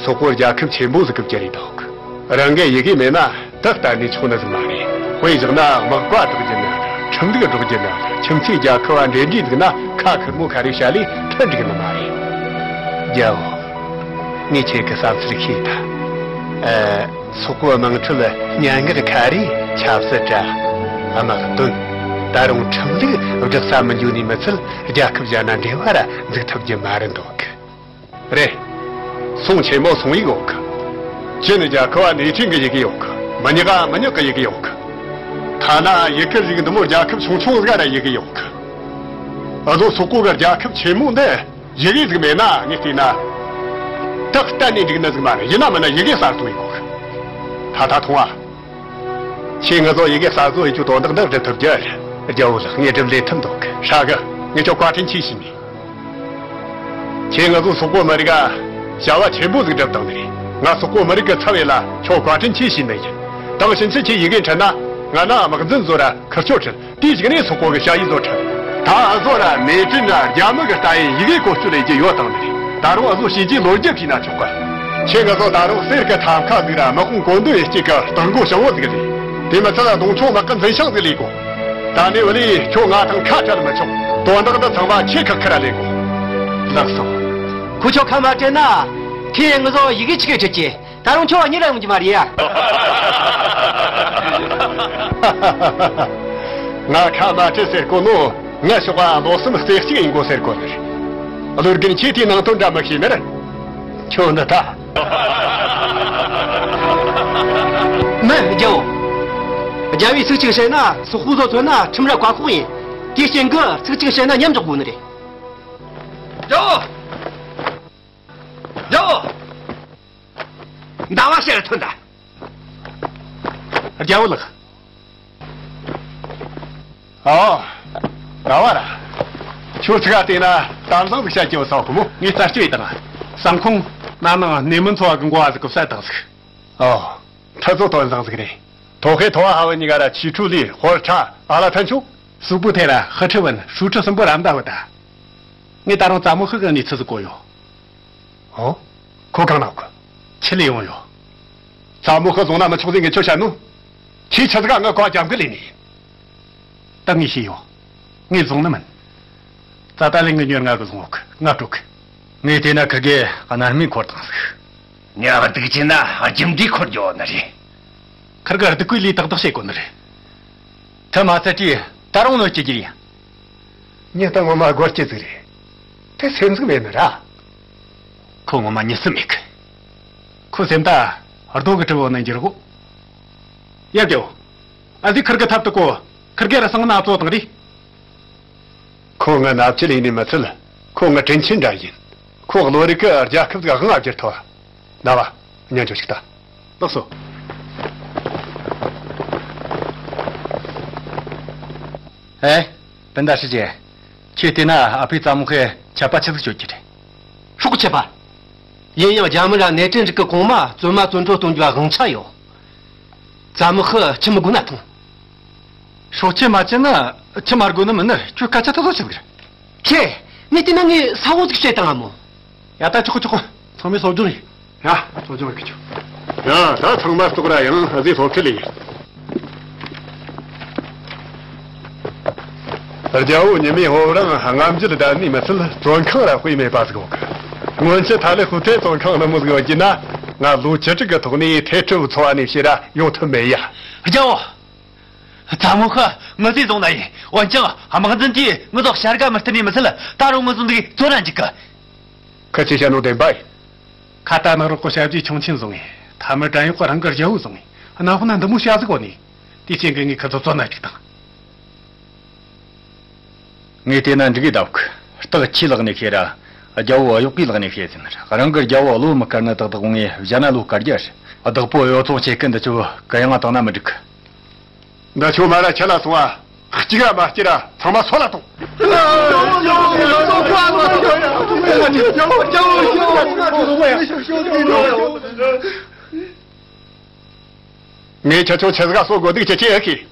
སོག་པོ་རྒྱལ་ཁབ་ཆེན་པོ་ཟིག་གི་བཅུ་རེད་དོག་རང་གི་ཡི་གེ་མེད་ན་ད་གཏན་ནས་ཆོག་ནི་ཟིག་མ་རེད། དཔེ་བཞག་ན་དམག་བཀའ་བསྒྲགས་རྒྱུ་ན་འདྲ། ཁྲིམས་ལུགས་སྒྲོག་རྒྱུ་ན་འདྲ། ཁྱིམ་མཚེས་རྒྱལ་ཁབ་བ་འབྲེལ་འདྲིས་འདུག་ན་ཁ་ཁེར་མོ་ཁ་རེ་བྱ་ལས་ཐད་འགྲིག་ནི་མ་རེད། རྒྱལ་བོ། ངས་ཁྱེད་ཀྱི་བསམ་ཚུལ་ཤེས་ད། ཨ། སོག་པོའི་དམངས་ཁྲོད་སྙན་ངག་ཁ་རས་ཆབ་སྲིད་དྲ་དམག་དོན། ད་རུང་ཁྲིམས་ལུགས་བསྒྲགས་ས་མི་འཇུག་ནས་མི་ཚད་རྒྱལ་ཁབ་གཞན་ན་འབྲེལ་བ་ར་འཛུགས་ཐུབ་རྒྱུ་མ་རེད་འདུག་རེད། སོང་ཆེན་མོ་སོང་ཡིག་ཡོད་གི། ཅི་ནི་རྒྱལ་ཁབ་བ་ནས་ཁྲིན་གི་ཡི་གེ་ཡོད་གི། མི་ཉག་མི་ཉག་གི་ཡི་གེ་ཡོད་གི། ཐ་ན་ཡི་གེ་རིགས་འདི་མོ་རྒྱལ་ཁབ་ཆུང་ཆུང་ཟིག་ར་ཡི་གེ་ཡོད་གི། ཨ་ཟོ་སོག་པོ་གི་རྒྱལ་ཁབ་ཆེན་མོ་འདི་ཡི་གེ་ཟིག་མེད་ན་ངས་བལྟས་ན། ད་གཏན་ནས་འགྲིག་ནི་ཟིག་མ་རེད། ཡིན་ན་མིན་ན་ཡི་གེ་གསར་གཏོད་ཡིན་དགོས་གི། ཐ་ཐ་ཐུང་བ། ཁྱེད་ང་ཚོ་ཡི་གེ་གསར་བཟོ་ཡེ་རྒྱུའི་དོན་དག་འདི་སྒྲུབ་ཐུབ་རྒྱུ་རེད། རྒྱལ་བོ་ལགས། ངས་སྒྲུབ་ལས་ཐུབ་འདུག་ཧྲ་གི། ངས་ཁྱོད་བཀའ་དྲིན་ཆེ་ཞུ་ནི། ཁྱེད་ང་ཚོ་སོག་པོ་མི་རིགས་ལ་བྱ་བ་ཆེན་པོ་ཟིག་སྒྲུབ་བཏང་ནི་རེད། ང་སོག་པོ་མི་རིགས་ཀྱི་ཚབ་ཡིན་ལ་ཁྱོད་བཀའ་དྲིན་ཆེ་ཞུ་ནི་ཡིན། དེང་ཕྱིན་ཆད་ཁྱེད་ཡི་གེ་འཕྲུལ་ན་ང་ན་དམག་འཛིན་བཟོ་ར་ཁུར་ཆོ་ཁྲིད། དེའི་གཞུག་ནས་སོག་པོ་གི་ཞ་ཡི་བཟོ་ཁྲིད། ད་ཨ་ཟོ་ར་མེ་ཀྲིན་ར་རྒྱ་མི་གི་ལྟ་ཡི་ཡི་གེ་བཀོལ་སྤྱོད་ལས་རྒྱུ་ཡོད་དང་ནི་རེད། ད་རུང་ཨ་ཟོ་བྱས་རྗེས་ལོ་རྒྱུས་བྲིས་ན་ཆོག་གི། ཁྱེད་ང་ཚོ་ད་རུང་གསེར་གི་ཐབ་ཁ་ཟིག་ར་དམག་དཔུང་བཀོད་འདོམས་ཡེ་རྒྱུ་གི་རྟ་མགོ་ཞང་བོ་ཟིག་རེད། དེ་མི་ཚད་ལ་གདོང་མཆོང་དམག་གི་འཛིན་བྱང་ཟིག་ལས་གོ། ད་ནི་བ་ལས་ཁྱོད་ང་དང་ཁ་བྲལ་མི་ཆོག་དོན་དག་འདི་ཚང་མ་ཁྱེད་ཁག་ཁུར་ར་ལས་གོ། ལགས་སོ། ཁོ་ཁྱོད་ཁ་མ་བྲལ་ན། ཁྱེད་ང་ཚོ་ཡི་གེ་ཆི་གེ་ཁྲིད་ཀྱི། ད་རུང་ཁྱོད་གཉིད་ལ་ཡོང་རྒྱུ་མ་རེད་ཡ། ང་ཁ་མ་བྲལ་ཟེར་གོ་ནོ། ང་ཞོགས་པ་ལོ་གསུམ་རྩེ་གཅིག་ཡིན་དགོས་ཟེར་གོ་ནི་རེད། བློ་རྒན་ཁྱེད་དེའི་ནང་དོན་འདྲ་མི་ཤེས་ནི་རེད། ཁྱོད་འདི་ད། མི་རྒྱལ་བོ། རྒྱལ་བོས་ཚིག་གཅིག་བཤད་ན་སོག་པོ་ཚོ་མཚོན་ན་ཁྲིམས་ར་བཀའ་ཤོག་ཡིན། དེའི་རྐྱེན་གྱིས་ཚིག་གཅིག་བཤད་ན་མཉམ་འཇོག་དགོས་ནི་རེད། རྒྱལ་བོ། རྒྱལ་བོ། ཟླ་བ་ཤར་ཐོན་ད། རྒྱལ་བོ་ལགས། ཨོ། ཟླ་བ་ར། ཁྱོད་ཚིག་ག་བལྟས་ན་གཏམ་བཟང་ཟིག་བཤད་ཀྱི་ཡོད་ས་གོ་མོ། ངས་རྩད་གཅོད་ཡེ་དང་། ས་ཁོངས་ན་ནང་གནས་མི་འཚོ་བ་གི་འགོ་བ་ཟིག་གི་བསད་བཏང་ཟིག་ཨོ། ཁྲི་ཚོ་དོན་བཟང་ཟིག་རེད། ཐོ་ཧེ་ཐོ་བ་ཧ་བ་གཉིས་ཀ་ར་ཆི་ཁྲུ་ལི་ཧོར་ཁྲ་ཨ་ལ་ཐན་ཆུ། སུག་པུ་ཐེ་ར་ཧི་ཁྲི་བན་ཧྲུའུ་ཁྲི་གསུམ་པོ་ར་མདའ་བུ་ད། ངས་ད་རུང་ཙ་མོ་ཧི་གི་གནས་ཚུལ་ཟིག་གོ་ཡོད། ཨོ། ཁོ་གང་ན་གི། ཁྱི་ལས་ཡོང་ཡོད། ཙ་མོ་ཧི་བཟུང་ན་མི་ཆོག་ཟེར་ངས་ཁྱོད་བཤད་ནོ། ཁྱི་ཆི་ཟིག་ག་ང་གོ་རྒྱབ་གི་ལས་ནི། ད་ངས་ཤེས་ཡོད། ངས་བཟུང་ནི་མིན། ཙ་ཏ་ལེ་ངའི་ཉོར་ང་གི་བཟུང་ཡོད་གི། ང་སྤྲོད་གི། ངས་བལྟས་ན་ཁིར་གེ་རྣར་མའི་འཁོར་བཏང་ཟིག་ངས་སྡུག་བྱས་ན་རྒྱུ་འབྲས་འཁོར་རྒྱུ་ནི་རེད། ཁིར་གེ་སྡུག་པའི་ལས་ཏག་ཏག་བྱེད་དགོས་ནི་རེད། དེ་མ་ཚད་དེ་ད་རུང་གནོད་སྐྱེལ་རྒྱུ་ཡིན། མྱི་ད་ངོ་མ་སྒོར་སྐྱེ་ཟིག་རེད། དེ་སེམས་ཟིག་མེད་ནི་ར། ཁོ་ངོ་མ་མྱི་སེམས་མེད་གི། ཁོ་སེམས་ད་རྡོ་གི་གྲུ་བོ་ནང་འགྱུར་གོ། ཡ་རྒྱལ་བོ། ཨ་ཟི་ཁིར་གེ་ཐབ་ཏུ་གོ། ཁིར་གེ་ར་སང་ན་ཚོ་དང་རེད། ཁོ་ང་ནབ་ཆི་ལས་ནི་མི་ཚད། ཁོ་ང་དྲིན་ཆེན་འདྲ་ཡིན། ཁོ་བློ་རིག་གི་རྒྱལ་ཁབ་ཟིག་དབང་ཨ་བསྒྱུར་ཐུབ། ན་བ། ཉན་ཆོག་ཅིག་ལྟ། ལགས་སོ། ཨེ། སྤུན་ཟླ་ཧྲི་ཅེ། ཁྱེད་བལྟས་ན་ཨ་ཕའི་རྩ་མོ་ཁའི་ཆད་པ་ཆི་ཟིག་གཅོད་རྒྱུ་རེད། སྲོག་གི་ཆད་པ། ཡིན་ཡང་རྒྱ་མི་ར་ནེ་ཀྲིན་རིགས་ཀྱི་གོང་མ་བཙུན་མ་བཙོན་གྲོལ་གཏོང་རྒྱུ་དབང་ཆ་ཡོད། རྩ་མོ་ཁའི་ཆི་མི་དགོས་ན་ཐོངས། སྲོག་ཆད་མ་བཅད་ན་ཆི་མ་དགོས་ནི་མིན་ནི། ཁྱོད་སྐད་ཆ་ཐོ་ཐོ་ཆི་ཟིག་རེད། ཁྱེད། ངས་བལྟས་ན་ངས་ས་འོག་ཟིག་བཤད་བཏང་ང་མོ། ཡ་ད་ཆོག་གི་ཆོག་གི། ཚང་མས་སློབ་སྦྱོང་ཡིན། ཡ། སློབ་སྦྱོང་ཡིན་གི་ཆོག་ཡ། ད་ཚང་མ་ལྟོགས་ར་ཡང་ཨ་ཟི་སློབ་ཁྲིད་ལས་ཡིན། རྒྱལ་བོ་ཉི་མའི་འོབས་རང་རྔམ་བརྗིད་ལྡན་ནི་མི་ཚད་བཙོན་ཁང་ར་དཔེ་མེད་པ་ཟིག་ཡོད་གི། སྔོན་ཆད་ཐ་ལེ་ཧུ་ཐེ་བཙོན་ཁང་ནི་མོ་ཟིག་ཡོད་རྒྱུ་ན། ང་ལོ་བཅུ་དྲུག་གི་ཐོག་ནས་ཐེ་ཁྲི་བོ་ཚོ་བ་ནས་ཕྱིར་ར་ཡོང་ཐུབ་མེད་ཡ། རྒྱལ་བོ། རྩ་མོ་ཁ་ངུ་ཟས་བཟུང་ན་ཡིན། འོན་ཀྱང་དམག་འཛིན་གྱིས་ངུ་ཟོག་བྱ་དགའ་མི་སྟེར་ནི་མི་ཚད། ད་རུང་ངུ་ཟོག་འདི་གཙོ་ར་འཇིག་གི། ཁ་ཆེ་བྱ་ནོ་བདེན་པ་ཡིན། ཁ་ཏ་ནག་རོག་གི་ཞབས་ཀྱིས་ཆུང་ཆེན་བཟུང་ངས། ཐ་མར་བྲན་གཡོག་གི་རང་གི་རྒྱལ་བོ་བཟུང་ངས། གནའ་ཧོ་ན་འདི་མོ་བྱ་ཟིག་གོ་ནི། དེའི་རྐྱེན་གྱིས་ངས་ཁི་ཚོ་བཙོན་ན་འཇུག་དང་། ངས་བལྟས་ན་འགྲིག་གི་འདུག་རྟགས་ཁྱིའི་ལག་ནས་ཤེས་ར། རྒྱལ་བོ་གཡོག་པོའི་ལག་ནས་ཤེས་ཟིན་ར། རང་གི་རྒྱལ་བོ་བློ་མི་དཀར་ནི་ཏག་ཏག་ངས་བཞག་ན་བློ་དཀར་རྒྱུ་རེད། བདག་པོ་གཡོ་ཚོང་བྱེད་ཀི་འདི་ཆོ་གུ་ཡངས་བཏང་ན་མི་འགྲིག་གི། འདི་ཆོ་མ་ར་ཁྱི་ལ་སོང་ཨ། གཅིག་ཨ་མ་སྐྱེ་ར་ཚང་མ་སོད་ལ་གཏོང་། ངས་ཁྱེད་ཆོ་ཆི་ཟིག་ག་གསོད་དགོས་འདུག་ཁྱེད་ཆོས་ཨེ་ཤེས།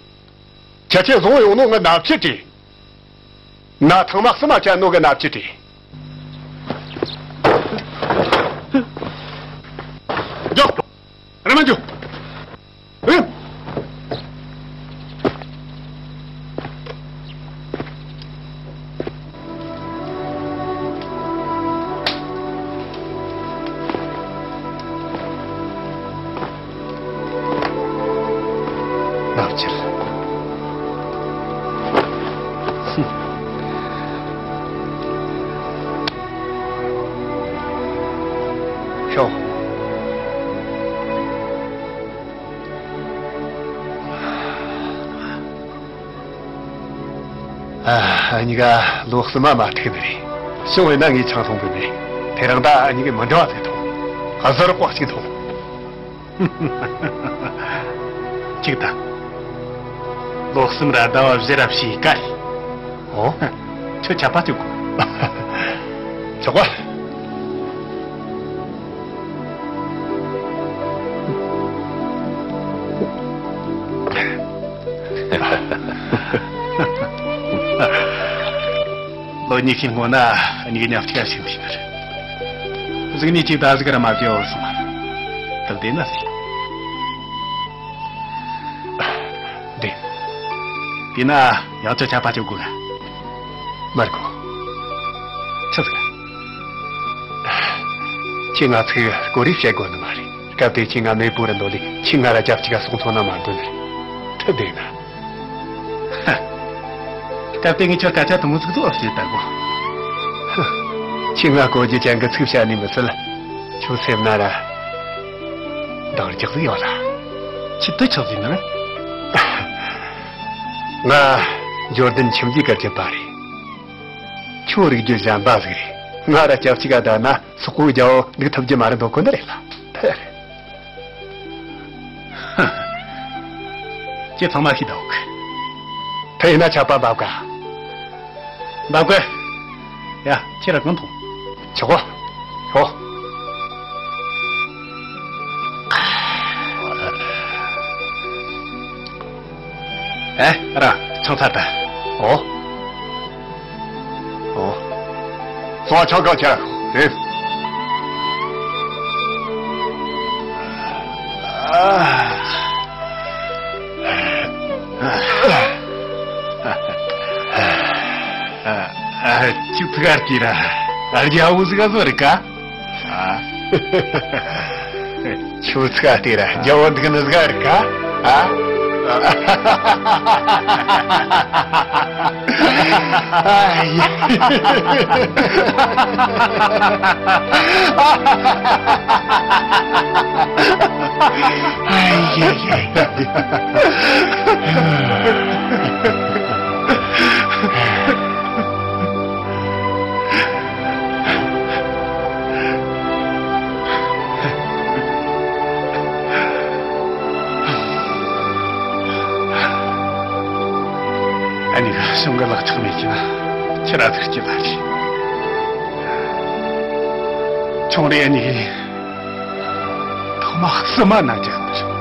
ཁྱེད་ཆོས་བཟུང་ཡོང་ནོ་ངའི་ནབ་ཆི་སྟེ། ན་ཐང་མ་གསུམ་མ་བཅད་ནོ་གི་ནབ་ཆི་སྟེ། རྒྱོག་ར་མ་འཇུ། ཨེ། ནག་ཅིག་ཤོག་ཨ། ཨ་ནི་ག་ལོ་གསུམ་མ་མ་ཐུག་ནི་རེད། བྱུང་བས་ན་ངས་ཆང་འཐུང་གི་མེད། དེ་རིང་ད་ཨ་ནི་གི་མི་འདྲ་བ་ཟིག་འཐུང་། ཨ་ཟོར་ཀོག་ཅིག་འཐུང་། ཅིག་ད། ལོ་གསུམ་ར་ཟླ་བ་བཞི་ར་བྱས་ཀ་རེད། ཨོ། ཁྱོད་ཆད་པ་གཅོད་དགོས། ཆོག་པ། ལོ་ཉི་ཤུའི་སྔོན་ན་གཉིས་ཀ་མཉམ་གཅིག་ཞིག་ཕྱིན་ནི་རེད། གཟུགས་ནི་གཅིག་ད་གཟུགས་ར་མ་བྱེད་བར་སོང་བ། ད་བདེ་ན་སྲིད། བདེ། དེས་ན་ཡང་ཁྱོད་ཆད་པ་གཅོད་དགོས་ག་མར་གོ། ཆི་ཟིག་ཁྱེད་ང་ཚོས་གོ་རེ་བཤད་དགོས་ནི་མ་རེད། སྐབས་དེ་ཁྱེད་ང་མེད་པོ་ར་འདོད་ལས་ཁྱེད་ང་ར་རྒྱབ་གཅིག་ག་སོང་ཐོན་ན་མ་འདོད་ནི་རེད། ཁྲི་བདེ་ན། སྐབས་དེ་ངས་ཁྱོད་སྐད་ཆ་དུ་མོ་ཟིག་ཏུ་བཤད་ད་གོ། ཁྱེད་ང་གོ་རྒྱུ་ཅན་གི་ཚིག་བཤད་ནི་མི་སྲིད། ཁྱོད་སེམས་ན་ར། འདང་རྒྱག་ཟིག་ཡོད་ལ། ཁྱེད་དུ་ཆགས་ཟིན་ནི། ང་འབྱོར་ལྡན་ཁྱིམ་རྒྱུད་ཀྱི་རྒྱུད་པ་རེད། ཁྱོད་རིགས་རྒྱུད་གཞན་པ་ཟིག་རེད། ང་ར་སྐྱབས་གཅིག་ག་བསྡད་ན་སོག་པོའི་རྒྱལ་བོ་འདུག་ཐུབ་རྒྱུ་མ་རེད་འདོད་གོ་ནི་རེད་ལ། ཐད་རེད། ཁྱེད་ཚང་མ་ཤི་ད་འོག་ཐ་ཡིན་ན་ཆད་པ་འབབ་ག་འབབ་ག་ཡ། ཁྱེད་ར་གང་ཐོང་། ཆོག་གོ་ཧོ། ཨེ་ར་ཆང་ཚར་ད། ཨོ། ཨོ། སོ་ཆང་གང་ཁྱེར་རེད། ཨ། ཨ། ཨ། ཁྱོད་ཕི་གར་དེ་ར། རྒྱལ་པོ་ཟིག་ག་བཟོ་རིག་ག་ཨ། ཁྱོད་ཚ་དེ་ར་རྒྱལ་པོ་འདུག་ནི་ཟིག་རིག་ག་ཨ། ཨ་ཡེ། ཨ་ཡེ་ཡེ་ཡེ། ཨ་ནི་གཞུང་གི་ལག་ཆགས་མེད་ཀྱི་ན་ཁྱི་ར་ཚིག་གཅིག་ལ་རེད། ཆུང་རེ་ཨ་ནི་གི་ཐོག་མ་བསུ་མ་ན་རྒྱག་ནི་རེད།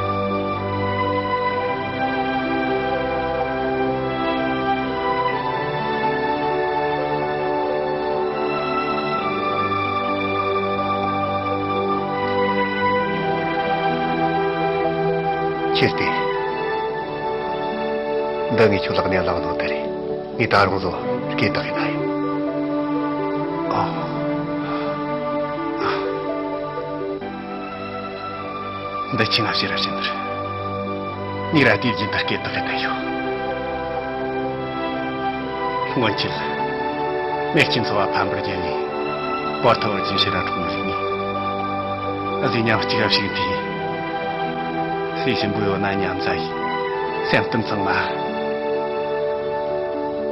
ཁྱེར་ཏེ། འདི་ངས་ཁྱོད་ལག་ནས་བླངས་ནོ་དེ་རེད། ངས་ད་རུང་བཟོ་སྐད་བཏགས་ཡིན་ན་ཡིན། ཨ། འདི་ཁྱི་ང་ཕྱིར་ར་ཕྱིན་ནི་རེད། ངས་ར་དེའི་རྒྱུན་དུ་སྐད་བཏགས་ཡིན་ན་ཡོད། སྔོན་ཆད། མེ་ལྕེ་འཚོ་བ་ཕམ་པར་བརྒྱབ་ནས། བར་ཐོ་བར་གྱི་ཕྱིར་ར་འཁྲུངས་ནས་ནི། གཟུགས་ཉམས་གཅིག་ག་ཞིག་དེ། སྲས་ཞིམ་པོ་ཡོད་ན་སྙམ་ཟ་ཡི། སེམས་གཏིང་ཚང་མ།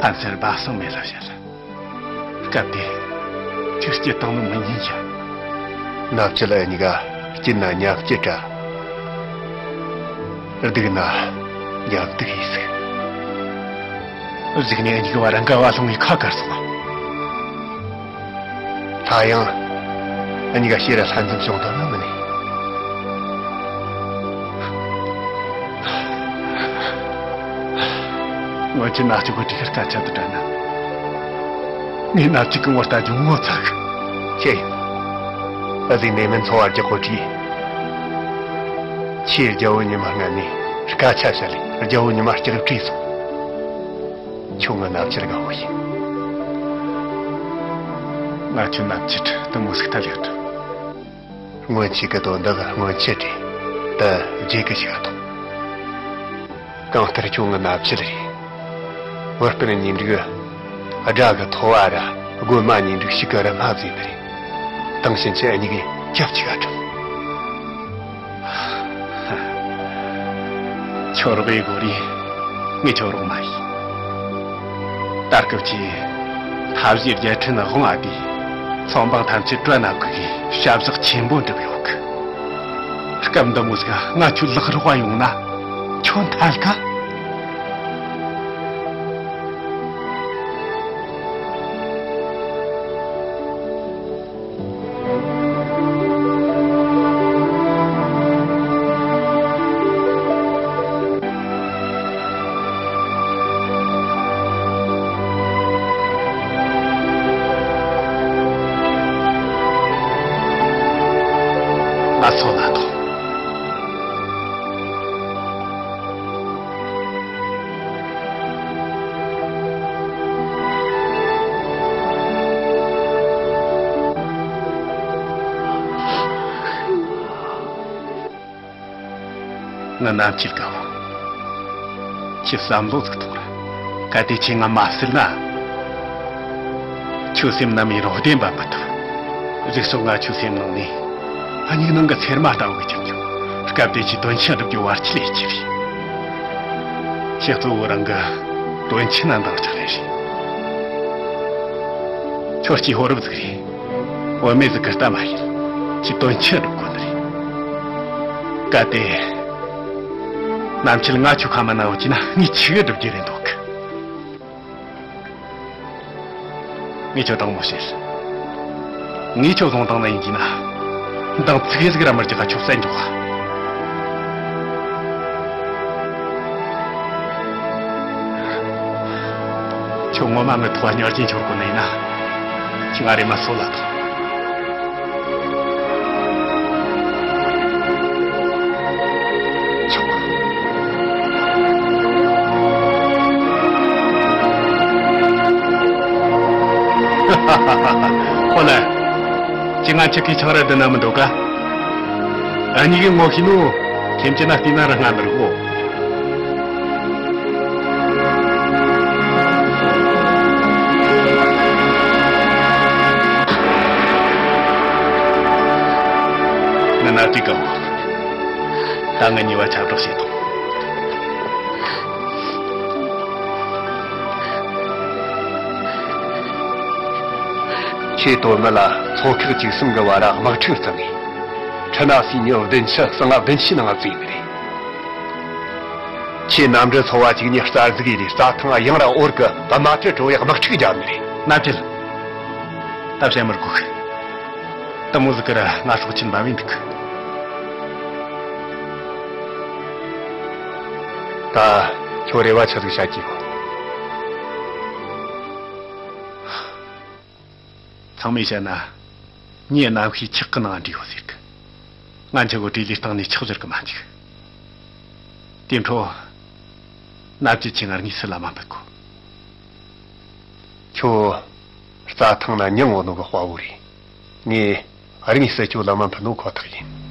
ཕན་སེམས་སྦ་གསང་མེད་ལ་བཤད། སྐབས་དེ། ཁྱོད་སྐྱིད་བཏང་ནི་མི་ཉན་ཡ། མནའ་བཅད་ལ་གཉིས་ཀ་སྐྱིད་ན་ཉག་གཅིག་དྲ། སྡུག་ན་ཉག་སྡུག་ཡིན་ཟིག་གཟིགས་ནས་གཉིས་ཀ་བར་འགལ་བ་སློང་བའི་ཁ་དཀར་སོང་། ད་ཡང་། གཉིས་ཀ་ཤེས་ར་ལྷན་འཛོམས་བྱུང་དོན་ནི་མིན་ནས། སྔོན་ཆད་མནའ་སྐྱོ་གི་དྲི་ཁར་སྐད་ཆ་དུ་དྲན་ན། ངས་མནའ་སྐྱེལ་གི་ངོ་ལྟ་རྒྱུ་ངོ་ཚ་གི་ཁྱེད་ཡིན། ཨ་ཟིག་ནས་མིན་འཚོ་བ་རྒྱག་གོ་དྲིས། ཁྱེད་རྒྱལ་བོ་ཉི་མ་སྔ་ནས་སྐད་ཆ་བཤད་ལས་རྒྱལ་བོ་ཉི་མ་སྐྱག་བྲིས་སོང་། ཁྱོད་ངའི་མནའ་བཅད་དགའ་བོ་ཡིན། ང་ཁྱོད་མནའ་བཅད་དུ་མོ་ཟིག་ཐབས་ཡོད། སྔོན་ཆད་ཀྱི་དོན་དག་སྔོན་ཆད་རེད། ད་རྗེས་ཀྱི་ཞིག་ཨ་ཐོངས། གང་ལྟར་ཁྱོད་ངའི་མནའ་བཅད་རེད། བུ་སྤུན་གཉིས་འདྲིག་དགྲ་གི་ཐོ་བ་ར་རྒོད་མ་གཉིས་འདྲིག་ཞིག་གི་ར་མ་བཟོས་པ་རེད། དེང་ཕྱིན་ཆད་གཉིས་ཀས་ཁྱབ་ཅིག་ཨ་གྲུབ། ཁྱོད་རོགས་ཡེ་དགོས་རེད། ངས་ཁྱོད་རོགས་མ་ཡིན། ད་སྐབས་ཀྱི་མཐའ་བཞིའི་རྒྱལ་ཕྲན་དབང་ཨ་དེས་ཚོང་འབངས་ཐམས་ཅད་བྲོས་ན་དགོས་གི་བྱ་གཞག་ཆེན་པོ་འགྲུབ་ཡོད་གི་སྐབས་འདི་མོ་ཟིག་ང་ཁྱོད་ལག་རོགས་ཡོང་ན་ཁྱོད་འཐད་ཀ་ང་ཚོ་ལ་ཐོངས། ང་ནམ་ཁྱེད་དགའ་བོ། ཁྱེད་བསམ་བློ་ཟིག་ཐོངས་ར། གལ་ཏེ་ཁྱེད་ང་མ་བསད་ན། ཁྱོད་སེམས་ནམ་ཡིན་རུང་བདེན་པ་མི་ཐུབ། རིགས་སོགས་ང་ཁྱོད་སེམས་ནང་ནས། སྙིགས་ནང་གི་ཚེར་མ་ལྟ་བུ་གི་གྱུར་འགྱོ། སྐབས་དེ་ཁྱེད་དོན་ཆེན་སྒྲུབ་རྒྱུ་བར་ཆད་ལས་ཀྱི་རེད། ཁྱེད་གཙོ་བོ་རང་གི་དོན་ཆེན་ན་འདང་རྒྱག་རེ་རེད། ཁྱོད་སྐྱེས་ཕོ་རབ་ཟིག་རེད། བུད་མེད་ཟིག་གི་ལྟ་མ་ཡིན། ཁྱེད་དོན་ཆེན་སྒྲུབ་དགོས་ནི་རེད། གལ་ཏེ། ནམ་ཁྱེད་ང་ཁྱོད་ཁ་མ་ན་ཡོད་ཀྱི་ན་ངས་ཆི་གི་སྒྲུབ་རྒྱུ་རེད་འདུག་གི་ངས་ཁྱོད་དྲང་མོ་བཤད། ངས་ཁྱོད་བཟུང་བཏང་ན་ཡིན་གྱི་ན། འདང་ཚིག་ཟིག་ར་མི་རྒྱག་ག་ཁྱོད་བསད་འཇོག་ག་ཁྱོད་ངོ་མ་མི་ཐོག་ག་གཉོར་གྱིན་འཆོར་གོ་ནི་ཡིན་ན། ཁྱོད་ང་རེ་མ་སོད་ལ་ཐོངས། ཁོ་ལ། ཅི་ང་ཅི་གི་ཆང་ར་འདི་ན་མི་འདུག་ག་ཨ་ཉི་གི་ངོ་ཤེས་ནོ། ཁྱིམ་གྱི་ན་བལྟས་ན་ར་སྔ་མི་རིག་གོ། ང་ན་བྲིས་ག་འོ། ད་ང་གཉིས་བ་ཆབས་བསྒྲགས་བྱེད་དང་། ཁྱེད་དོན་མི་ལ་ཚོང་ཁག་བཅུ་གསུམ་གི་བར་དམག་འཁྲུག་བརྩམས་ནས། ཁྲི་ན་སྲས་མྱི་བདུན་ཅུ་གསང་བ་བདུན་ཅུའི་ནང་བཙུགས་ནི་རེད། ཁྱེད་གནམ་གྲུ་ཚོ་བ་གཅིག་ཉིད་རྩ་ཟིག་ཡིན་ནས་རྩྭ་ཐང་ཡང་ར་འོར་གི་དམག་ཁྲི་གྲོ་བའི་དམག་འཁྲུག་རྒྱབ་ནི་རེད། ན་བྱེད། ད་བཤད་མི་དགོས་གི། དེ་མོ་ཟིག་གི་ར་ང་སྲོག་ཆེན་འབའ་བས་འདུག་གི། ད་ཁྱོད་རེ་བ་ཆི་ཟིག་བྱ་རྒྱུ་ཡོད། ཚང་མས་བཤད་ན། མྱི་རྣམ་ཤེས་ཆག་གི་ནང་འདྲེས་ཡོད་ཟེར་གི། ང་འཆི་གོ་བྲེལ་ལས་སྟེང་ནས་ཆག་བཞུར་གི་མ་འཇུག་དེ་འཕྲོ། ན་བྱེད་ཆེ་ང་གཉིས་སུ་ལ་མ་འབུད་གོ། ཁྱོད་རྩྭ་ཐང་ན་མྱི་ངོ་ནོ་གི་དཔའ་བོ་རེད། ངས་རིང་སྲིད་ཁྱོད་ལ་མ་འཕུར་ནོ་ཁོ་ཐག་ཡིན།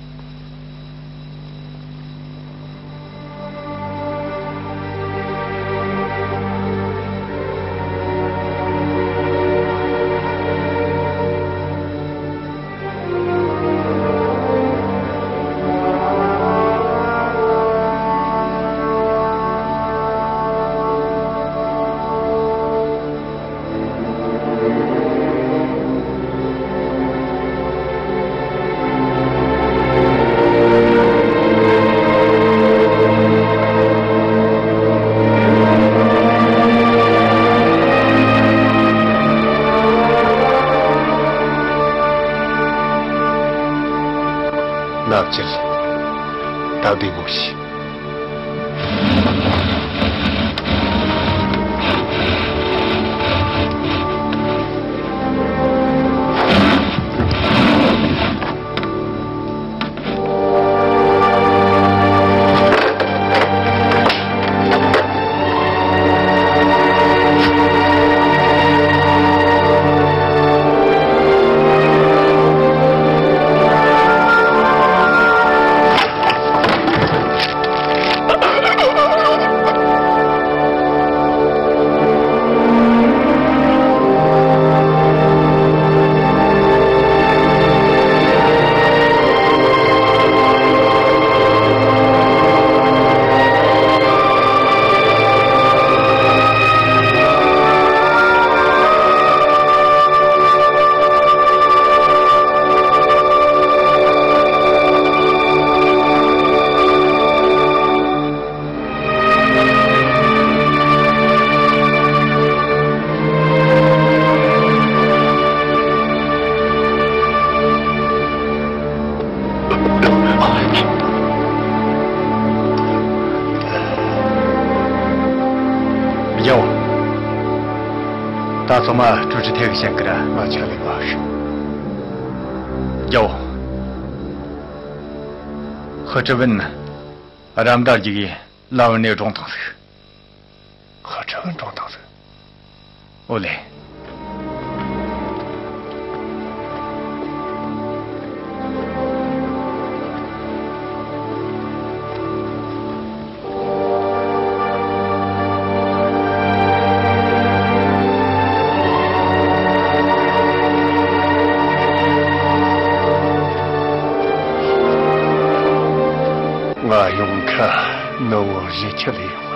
ནག་ཅིག་ད་བདེ་མོ་ཞིག་རྒྱལ་བོ། ད་ཚང་མ་སྤྲོ་ཁྲི་ཐེ་གི་ཞེན་ཀི་ར་ང་ཆ་ལེ་བ་ཤི། རྒྱལ་བོ། ཧི་ཁྲི་ཝུན་རམ་དར་རྒྱུ་གི་ལམ་བུ་ནས་སྒྲུང་དང་ཟིག་ཧི་ཁྲི་ཝུན་སྒྲུང་དང་ཟིག་ཨོ་ལེ། ང་ཡོང་ཁ་ནུ་བོ་བཞི་ཁྱི་ལས་ཡོང་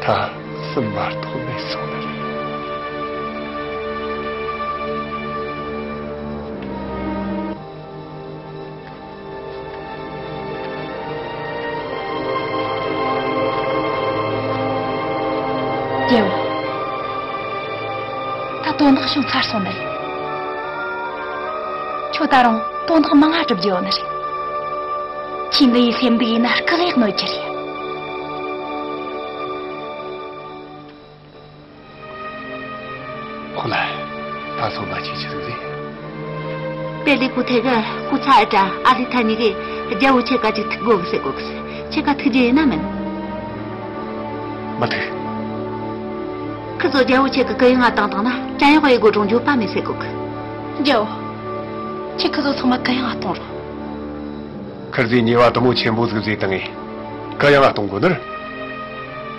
ད། སུ་མ་གཏོགས་མེད་སོང་ནི་རེད། རྒྱལ་བོ། ད་དོན་དག་བྱུང་ཚར་སོང་ནི་རེད། ཁྱོད་ད་རུང་དོན་དག་མང་ང་སྒྲུབ་རྒྱུ་ཡོད་ནི་རེད། ཁྱེད་འདི་ཡི་སེམས་སྡུག་ཡིན་ན་སྐུ་ལས་གནོད་རྒྱུ་རེད། ཁོ་ལ་ད་སོ་མ་ཆེ་ཆེ་ཟིག་རེད། པེ་ལི་ཀུ་ཐེ་གི་སྐུ་ཚ་ཨ་ཏྲ་ཨ་ལི་ཐ་གཉིས་གི་རྒྱལ་བོ་ཆེ་ཀ་ཅིག་ཐུག་དགོ་གི་ཟེར་གོ་གི་ཟེར། ཆེ་ཀ་ཐུག་རྒྱུ་ཡིན་ན་མིན། མི་ཐུག་ཁི་ཚོ་རྒྱལ་བོ་ཆེ་གི་གུ་ཡངས་ང་བཏང་བཏང་ན་བྲན་གཡོག་ཡི་སྒོ་འགྲོ་འགྱོད་པ་མེད་ཟེར་གོ་གི། རྒྱལ་བོ། ཁྱེད་ཁི་ཚོ་ཚང་མ་གུ་ཡངས་གཏོང་རོགས། ཁིར་ཟོས་ཉེས་པ་དུ་མོ་ཆེན་པོ་ཟིག་བཟོས་བཏང་ངས་གུ་ཡངས་གཏོང་དགོས་ནི་རེད།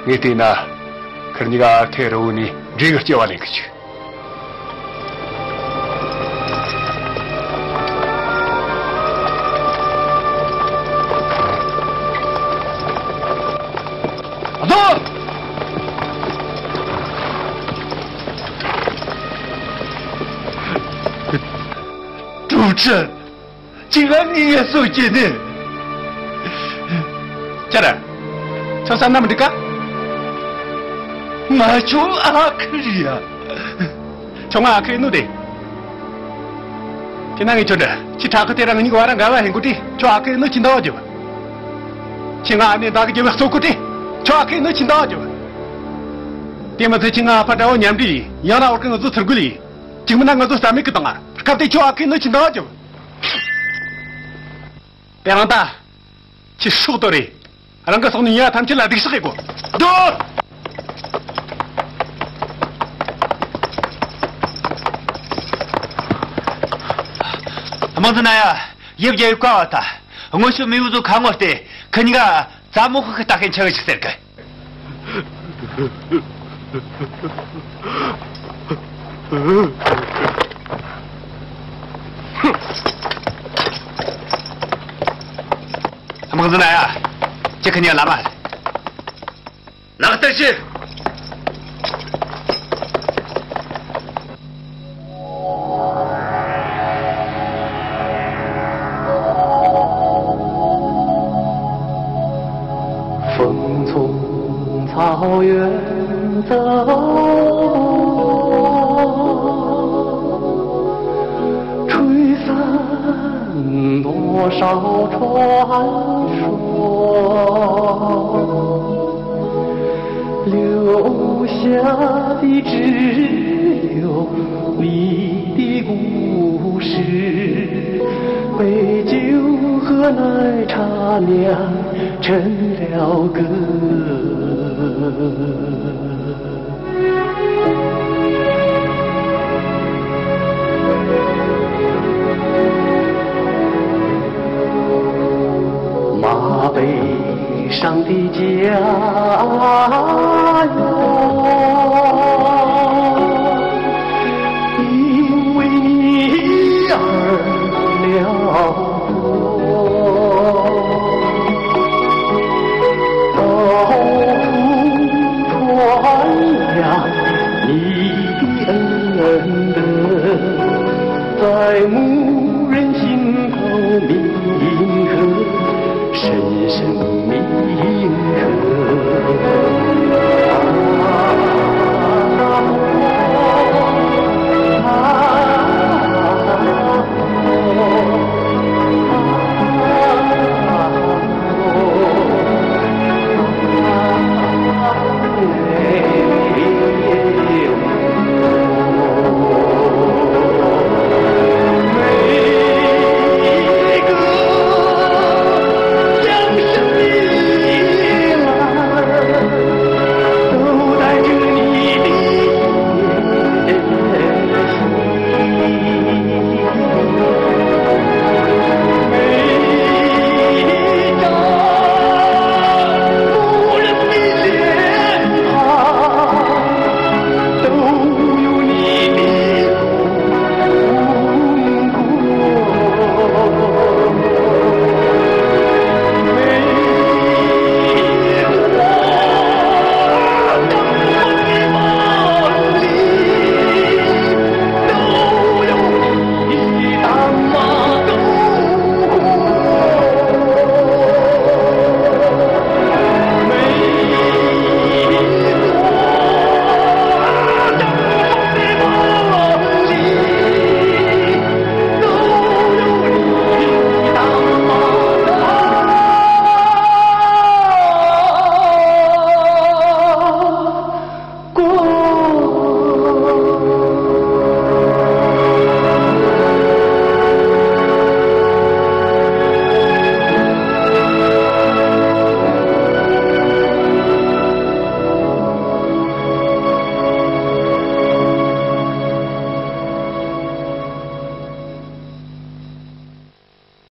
ངས་བལྟས་ན་ཁིར་གཉིས་ཀ་ཨར་ཐེ་རི་བོ་ནས་འབྲས་གི་སྐྱེ་བ་ལེན་གི་ཆུག་ཀྲུའུ་ཀྲིན། ཁྱེད་རང་ངའི་ངལ་གསོ་བྱེད་ནི། ཁྱེད་རང་། ཁྱོད་བསམ་ན་མི་འགྲིག་ག་ང་ཁྱོད་ཨ་ཁུ་རེད་ཡ། ཁྱོད་ང་ཨ་ཁུ་ཡིན་ནོ་དེ། དེ་ན་ངས་ཁྱོད་འདྲི། ཁྱི་ཁྲ་ཁུ་དེ་རང་ངེད་གཉིས་ཀ་བར་འགལ་བ་ཡིན་གོ་དྲི། ཁྱོད་ཨ་ཁུ་ཡིན་ནོ་ཁྱི་འདང་བ་རྒྱོབ། ཁྱི་ང་ཨ་ནེ་བདག་གི་རྒྱབ་གཙོ་གོ་དྲི། ཁྱོད་ཨ་ཁུ་ཡིན་ནོ་ཁྱི་འདང་བ་རྒྱོབ། དེ་མ་ཚད་ཁྱི་ང་ཨ་ཕ་དགྲ་བོ་མཉམ་འབྲེལ་ཡིན། ཡང་ན་བར་གི་ང་ཚོ་ཚུར་རྒོལ་ཡིན། གཅིག་མིན་ན་ང་ཚོ་རྩ་མེད་གི་བཏང་ང་། སྐབས་དེ་ཁྱོད་ཨ་ཁུ་ཡིན་ནོ་ཁྱི་འདང་བ་རྒྱོབ། དེ་རིང་ད། ཁྱི་སྲོག་དོར་རེ། རང་གི་སྲོག་ནི་ཉེས་པ་ཐམས་ཅད་ལ་སྡིག་བཤགས་ཡེད་དགོས། སྡོད། དམག་འཛིན་ན་ཡ། ཡབ་རྒྱལ་བའི་བཀའ་བ་ད། སྔོན་ཆད་མེས་པོ་ཚོ་ཁ་ངོ་སྟེ་ཁི་གཉིས་ཀ་རྩ་མོ་ཤི་ཤི་ལྟ་མཁན་ཆགས་ཤིག་ཟེར་གི། དམག་འཛིན་ན་ཡ། ཁྱེད་ཁི་གཉིས་ལ་མ། ལག་བསྟར་བྱེད།